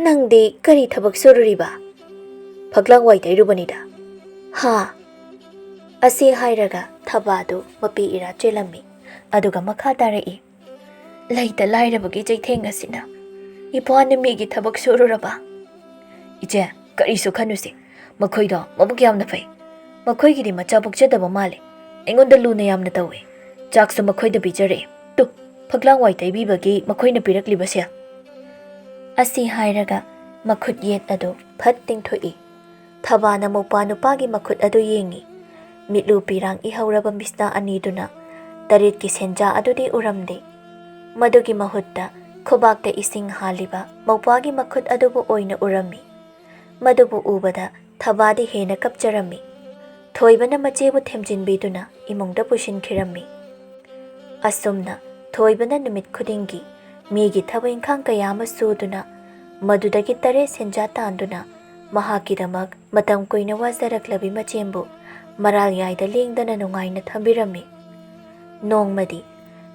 "ꯅꯪꯗꯤ ꯀꯔꯤ ꯊꯕꯛ ꯁꯨꯔꯨꯔꯤꯕ?" "ꯐꯛꯂꯥꯡ ꯋꯥꯏ ꯇꯩꯔꯨꯕꯅꯤꯗ꯫" "ꯍꯥ?" ꯑꯁꯤ ꯍꯥꯏꯔꯒ ꯊꯕꯥꯗꯨ ꯃꯄꯤ ꯏꯔꯥ ꯆꯦꯜꯂꯝꯃꯤ꯫ ꯑꯗꯨꯒ ꯃꯈꯥ ꯇꯥꯔꯛꯏ, "ꯂꯩꯇ ꯂꯥꯏꯔꯕꯒꯤ ꯆꯩꯊꯦꯡ ꯑꯁꯤꯅ ꯏꯄ꯭ꯋꯥꯅ ꯃꯤꯒꯤ ꯊꯕꯛ ꯁꯨꯔꯨꯔꯕ?" "ꯏꯆꯦ, ꯀꯔꯤꯁꯨ ꯈꯟꯅꯨꯁꯤ꯫ ꯃꯈꯣꯏꯗꯣ ꯃꯕꯨꯛ ꯌꯥꯝꯅ ꯐꯩ꯫ ꯃꯈꯣꯏꯒꯤꯗꯤ ꯃꯆꯥ ꯄꯣꯛꯆꯗꯕ ꯃꯥꯜꯂꯦ꯫ ꯑꯩꯉꯣꯟꯗ ꯂꯨꯅ ꯌꯥꯝꯅ ꯇꯧꯏ꯫ ꯆꯥꯛꯁꯨ ꯃꯈꯣꯏꯗ ꯄꯤꯖꯔꯛꯏ꯫ ꯇꯨ, ꯐꯛꯂꯥꯡ ꯋꯥꯏ ꯇꯩꯕꯤꯕꯒꯤ ꯃꯈꯣꯏꯅ ꯄꯤꯔꯛꯂꯤꯕ ꯁꯦꯜ꯫" ꯑꯁꯤ ꯍꯥꯏꯔꯒ ꯃꯈꯨꯠ ꯌꯦꯠ ꯑꯗꯨ ꯐꯠ ꯇꯤꯡꯊꯣꯛꯏ꯫ ꯊꯕꯥꯅ ꯃꯧꯄ꯭ꯋꯥ ꯅꯨꯄꯥꯒꯤ ꯃꯈꯨꯠ ꯑꯗꯨ ꯌꯦꯡꯏ꯫ ꯃꯤꯠꯂꯨ ꯄꯤꯔꯥꯡ ꯏꯍꯧꯔꯕ ꯃꯤꯁꯅꯥ ꯑꯅꯤꯗꯨꯅ ꯇꯔꯦꯠꯀꯤ ꯁꯦꯟꯖꯥ ꯑꯗꯨꯗꯤ ꯎꯔꯝꯗꯦ꯫ ꯃꯗꯨꯒꯤ ꯃꯍꯨꯠꯇ ꯈꯨꯕꯥꯛꯇ ꯏꯁꯤꯡ ꯍꯥꯜꯂꯤꯕ ꯃꯧꯄ꯭ꯋꯥꯒꯤ ꯃꯈꯨꯠ ꯑꯗꯨꯕꯨ ꯑꯣꯏꯅ ꯎꯔꯝꯃꯤ꯫ ꯃꯗꯨꯕꯨ ꯎꯕꯗ ꯊꯕꯥꯗꯤ ꯍꯦꯟꯅ ꯀꯞꯆꯔꯝꯃꯤ꯫ ꯊꯣꯏꯕꯅ ꯃꯆꯦꯕꯨ ꯊꯦꯝꯖꯤꯟꯕꯤꯗꯨꯅ ꯏꯃꯨꯡꯗ ꯄꯨꯁꯤꯟꯈꯤꯔꯝꯃꯤ꯫ ꯑꯁꯨꯝꯅ ꯊꯣꯏꯕꯅ ꯅꯨꯃꯤꯠ ꯈꯨꯗꯤꯡꯒꯤ ꯃꯤꯒꯤ ꯊꯕꯛ ꯏꯪꯈꯥꯡ ꯀꯌꯥ ꯑꯃ ꯁꯨꯗꯨꯅ ꯃꯗꯨꯗꯒꯤ ꯇꯔꯦꯠ ꯁꯦꯟꯖꯥ ꯇꯥꯟꯗꯨꯅ ꯃꯍꯥꯛꯀꯤꯗꯃꯛ ꯃꯇꯝ ꯀꯨꯏꯅ ꯋꯥꯖꯔꯛꯂꯕꯤ ꯃꯆꯦꯝꯕꯨ ꯃꯔꯥꯜ ꯌꯥꯏꯗ ꯂꯦꯡꯗꯅ ꯅꯨꯡꯉꯥꯏꯅ ꯊꯝꯕꯤꯔꯝꯃꯤ꯫ ꯅꯣꯡꯃꯗꯤ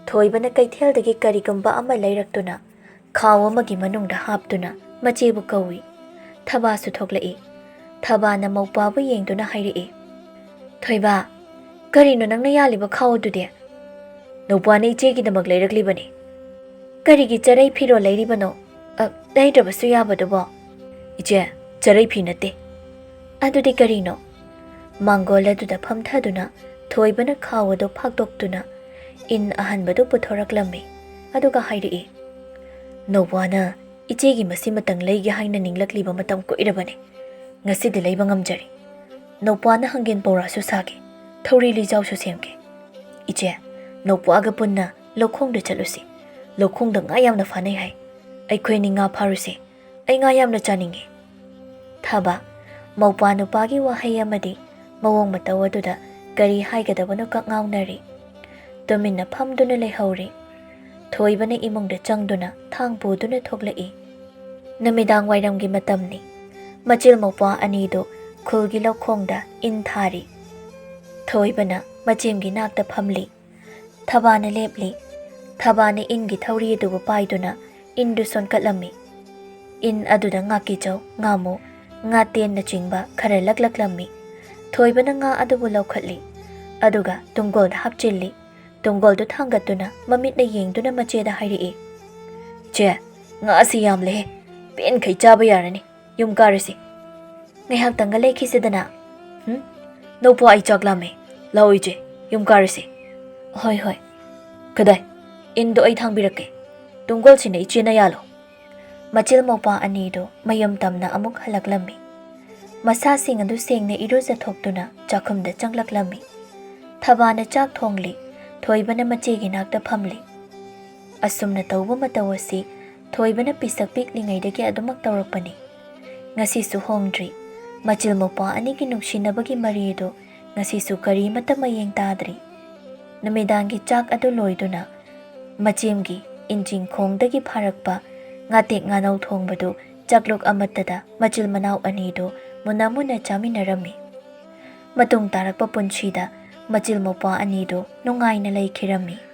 ꯊꯣꯏꯕꯅ ꯀꯩꯊꯦꯜꯗꯒꯤ ꯀꯔꯤꯒꯨꯝꯕ ꯑꯃ ꯂꯩꯔꯛꯇꯨꯅ ꯈꯥꯎ ꯑꯃꯒꯤ ꯃꯅꯨꯡꯗ ꯍꯥꯞꯇꯨꯅ ꯃꯆꯦꯕꯨ ꯀꯧꯏ꯫ ꯊꯕꯥꯁꯨ ꯊꯣꯛꯂꯛꯏ꯫ ꯊꯕꯥꯅ ꯃꯧꯄ꯭ꯋꯥꯕꯨ ꯌꯦꯡꯗꯨꯅ ꯍꯥꯏꯔꯛꯏ, "ꯊꯣꯏꯕ, ꯀꯔꯤꯅꯣ ꯅꯪꯅ ꯌꯥꯜꯂꯤꯕ ꯈꯥꯎ ꯑꯗꯨꯗꯤ?" "ꯅꯧꯄ꯭ꯋꯥꯅ ꯏꯆꯦꯒꯤꯗꯃꯛ ꯂꯩꯔꯛꯂꯤꯕꯅꯤ꯫" "ꯀꯔꯤꯒꯤ ꯆꯔꯩ ꯐꯤꯔꯣꯜ ꯂꯩꯔꯤꯕꯅꯣ? ꯑ, ꯂꯩꯗ꯭ꯔꯕꯁꯨ ꯌꯥꯕꯗꯨꯕꯣ?" "ꯏꯆꯦ, ꯆꯔꯩ ꯐꯤ ꯅꯠꯇꯦ꯫" "ꯑꯗꯨꯗꯤ ꯀꯔꯤꯅꯣ?" ꯃꯥꯡꯒꯣꯜ ꯑꯗꯨꯗ ꯐꯝꯊꯗꯨꯅ ꯊꯣꯏꯕꯅ ꯈꯥꯎ ꯑꯗꯨ ꯐꯥꯛꯇꯣꯛꯇꯨꯅ ꯏꯟ ꯑꯍꯟꯕꯗꯨ ꯄꯨꯊꯣꯔꯛꯂꯝꯃꯤ꯫ ꯑꯗꯨꯒ ꯍꯥꯏꯔꯛꯏ, "ꯅꯧꯄ꯭ꯋꯥꯅ ꯏꯆꯦꯒꯤ ꯃꯁꯤꯃꯇꯪ ꯂꯩꯒꯦ ꯍꯥꯏꯅ ꯅꯤꯡꯂꯛꯂꯤꯕ ꯃꯇꯝ ꯀꯨꯏꯔꯕꯅꯤ꯫ ꯉꯁꯤꯗꯤ ꯂꯩꯕ ꯉꯝꯖꯔꯦ꯫ ꯅꯧꯄ꯭ꯋꯥꯅ ꯍꯪꯒꯦꯟ ꯄꯧꯔꯥꯁꯨ ꯁꯥꯒꯦ, ꯊꯧꯔꯤ ꯂꯨꯏꯖꯥꯎꯁꯨ ꯁꯦꯝꯒꯦ꯫ ꯏꯆꯦ, ꯅꯧꯄ꯭ꯋꯥꯒ ꯄꯨꯟꯅ ꯂꯧꯈꯣꯡꯗ ꯆꯠꯂꯨꯁꯤ꯫ ꯂꯧꯈꯣꯡꯗ ꯉꯥ ꯌꯥꯝꯅ ꯐꯥꯅꯩ ꯍꯥꯏ꯫ ꯑꯩꯈꯣꯏ ꯑꯅꯤ ꯉꯥ ꯐꯥꯔꯨꯁꯤ꯫ ꯑꯩ ꯉꯥ ꯌꯥꯝꯅ ꯆꯥꯅꯤꯡꯉꯤ꯫" ꯊꯕ, ꯃꯧꯄ꯭ꯋꯥ ꯅꯨꯄꯥꯒꯤ ꯋꯥꯍꯩ ꯑꯃꯗꯤ ꯃꯑꯣꯡ ꯃꯇꯧ ꯑꯗꯨꯗ ꯀꯔꯤ ꯍꯥꯏꯒꯗꯕꯅꯣ ꯀꯛ ꯉꯥꯎꯅꯔꯤ꯫ ꯇꯨꯃꯤꯟꯅ ꯐꯝꯗꯨꯅ ꯂꯩꯍꯧꯔꯤ꯫ ꯊꯣꯏꯕꯅ ꯏꯃꯨꯡꯗ ꯆꯪꯗꯨꯅ ꯊꯥꯡ ꯄꯨꯗꯨꯅ ꯊꯣꯛꯂꯛꯏ꯫ ꯅꯨꯃꯤꯗꯥꯡ ꯋꯥꯏꯔꯝꯒꯤ ꯃꯇꯝꯅꯤ꯫ ꯃꯆꯤꯜ ꯃꯧꯄ꯭ꯋꯥ ꯑꯅꯤꯗꯨ ꯈꯨꯜꯒꯤ ꯂꯧꯈꯣꯡꯗ ꯏꯟ ꯊꯥꯔꯤ꯫ ꯊꯣꯏꯕꯅ ꯃꯆꯦꯝꯒꯤ ꯅꯥꯛꯇ ꯐꯝꯂꯤ꯫ ꯊꯕꯥꯅ ꯂꯦꯞꯂꯤ꯫ ꯊꯕꯥꯅ ꯏꯟꯒꯤ ꯊꯧꯔꯤ ꯑꯗꯨꯕꯨ ꯄꯥꯏꯗꯨꯅ ꯏꯟꯗꯨ ꯁꯣꯟꯀꯠꯂꯝꯃꯤ꯫ ꯏꯟ ꯑꯗꯨꯗ ꯉꯥꯀꯤꯖꯧ, ꯉꯥꯃꯨ, ꯉꯥꯇꯦꯟꯅꯆꯤꯡꯕ ꯈꯔ ꯂꯛꯂꯛꯂꯝꯃꯤ꯫ ꯊꯣꯏꯕꯅ ꯉꯥ ꯑꯗꯨꯕꯨ ꯂꯧꯈꯠꯂꯤ꯫ ꯑꯗꯨꯒ ꯇꯨꯡꯒꯣꯜꯗ ꯍꯥꯞꯆꯤꯜꯂꯤ꯫ ꯇꯨꯡꯒꯣꯜꯗꯨ ꯊꯥꯡꯒꯠꯇꯨꯅ ꯃꯃꯤꯠꯅ ꯌꯦꯡꯗꯨꯅ ꯃꯆꯦꯗ ꯍꯥꯏꯔꯛꯏ, "ꯆꯦ, ꯉꯥ ꯑꯁꯤ ꯌꯥꯝꯂꯦꯍꯦ꯫ ꯄꯦꯟꯈꯩ ꯆꯥꯕ ꯌꯥꯔꯅꯤ꯫ ꯌꯨꯝ ꯀꯥꯔꯁꯤ꯫ ꯉꯥꯏꯍꯥꯛꯇꯪꯒ ꯂꯩꯈꯤꯁꯤꯗꯅ꯫ ꯍꯨꯝ? ꯅꯧꯄ꯭ꯋꯥ, ꯑꯩ ꯆꯥꯛ ꯂꯥꯝꯃꯦ꯫ ꯂꯥꯛꯑꯣ ꯏꯆꯦ, ꯌꯨꯝ ꯀꯥꯔꯁꯤ꯫" "ꯍꯣꯏ, ꯍꯣꯏ꯫ ꯀꯗꯥꯏ? ꯏꯟꯗꯣ ꯑꯩ ꯊꯥꯡꯕꯤꯔꯛꯀꯦ꯫ ꯇꯨꯡꯒꯣꯜꯁꯤꯅ ꯏꯆꯦꯅ ꯌꯥꯜꯂꯣ꯫" ꯃꯆꯤꯜ ꯃꯧꯄ꯭ꯋꯥ ꯑꯅꯤꯗꯨ ꯃꯌꯨꯝ ꯇꯝꯅ ꯑꯃꯨꯛ ꯍꯜꯂꯛꯂꯝꯃꯤ꯫ ꯃꯁꯥꯁꯤꯡ ꯑꯗꯨ ꯁꯦꯡꯅ ꯏꯔꯨꯖꯊꯣꯛꯇꯨꯅ ꯆꯥꯛꯈꯨꯝꯗ ꯆꯪꯂꯛꯂꯝꯃꯤ꯫ ꯊꯕꯥꯅ ꯆꯥꯛ ꯊꯣꯡꯂꯤ꯫ ꯊꯣꯏꯕꯅ ꯃꯆꯦꯒꯤ ꯅꯥꯛꯇ ꯐꯝꯂꯤ꯫ ꯑꯁꯨꯝꯅ ꯇꯧꯕ ꯃꯇꯧ ꯑꯁꯤ ꯊꯣꯏꯕꯅ ꯄꯤꯁꯛ ꯄꯤꯛꯂꯤꯉꯩꯗꯒꯤ ꯑꯗꯨꯃꯛ ꯇꯧꯔꯛꯄꯅꯤ꯫ ꯉꯁꯤꯁꯨ ꯍꯣꯡꯗ꯭ꯔꯤ꯫ ꯃꯆꯤꯜ ꯃꯧꯄ꯭ꯋꯥ ꯑꯅꯤꯒꯤ ꯅꯨꯡꯁꯤꯅꯕꯒꯤ ꯃꯔꯤ ꯑꯗꯨ ꯉꯁꯤꯁꯨ ꯀꯔꯤꯃꯠꯇ ꯃꯌꯦꯡ ꯇꯥꯗ꯭ꯔꯤ꯫ ꯅꯨꯃꯤꯗꯥꯡꯒꯤ ꯆꯥꯛ ꯑꯗꯨ ꯂꯣꯏꯗꯨꯅ ꯃꯆꯦꯝꯒꯤ ꯏꯟꯖꯤꯟ ꯈꯣꯡꯗꯒꯤ ꯐꯥꯔꯛꯄ ꯉꯥꯇꯦꯛ ꯉꯥꯅꯧ ꯊꯣꯡꯕꯗꯨ ꯆꯥꯛꯂꯨꯛ ꯑꯃꯠꯇꯗ ꯃꯆꯤꯜ ꯃꯅꯥꯎ ꯑꯅꯤꯗꯨ ꯃꯨꯟꯅ ꯃꯨꯟꯅ ꯆꯥꯃꯤꯟꯅꯔꯝꯃꯤ꯫ ꯃꯇꯨꯡ ꯇꯥꯔꯛꯄ ꯄꯨꯟꯁꯤꯗ ꯃꯆꯤꯜ ꯃꯧꯄ꯭ꯋꯥ ꯑꯅꯤꯗꯨ ꯅꯨꯡꯉꯥꯏꯅ ꯂꯩꯈꯤꯔꯝꯃꯤ꯫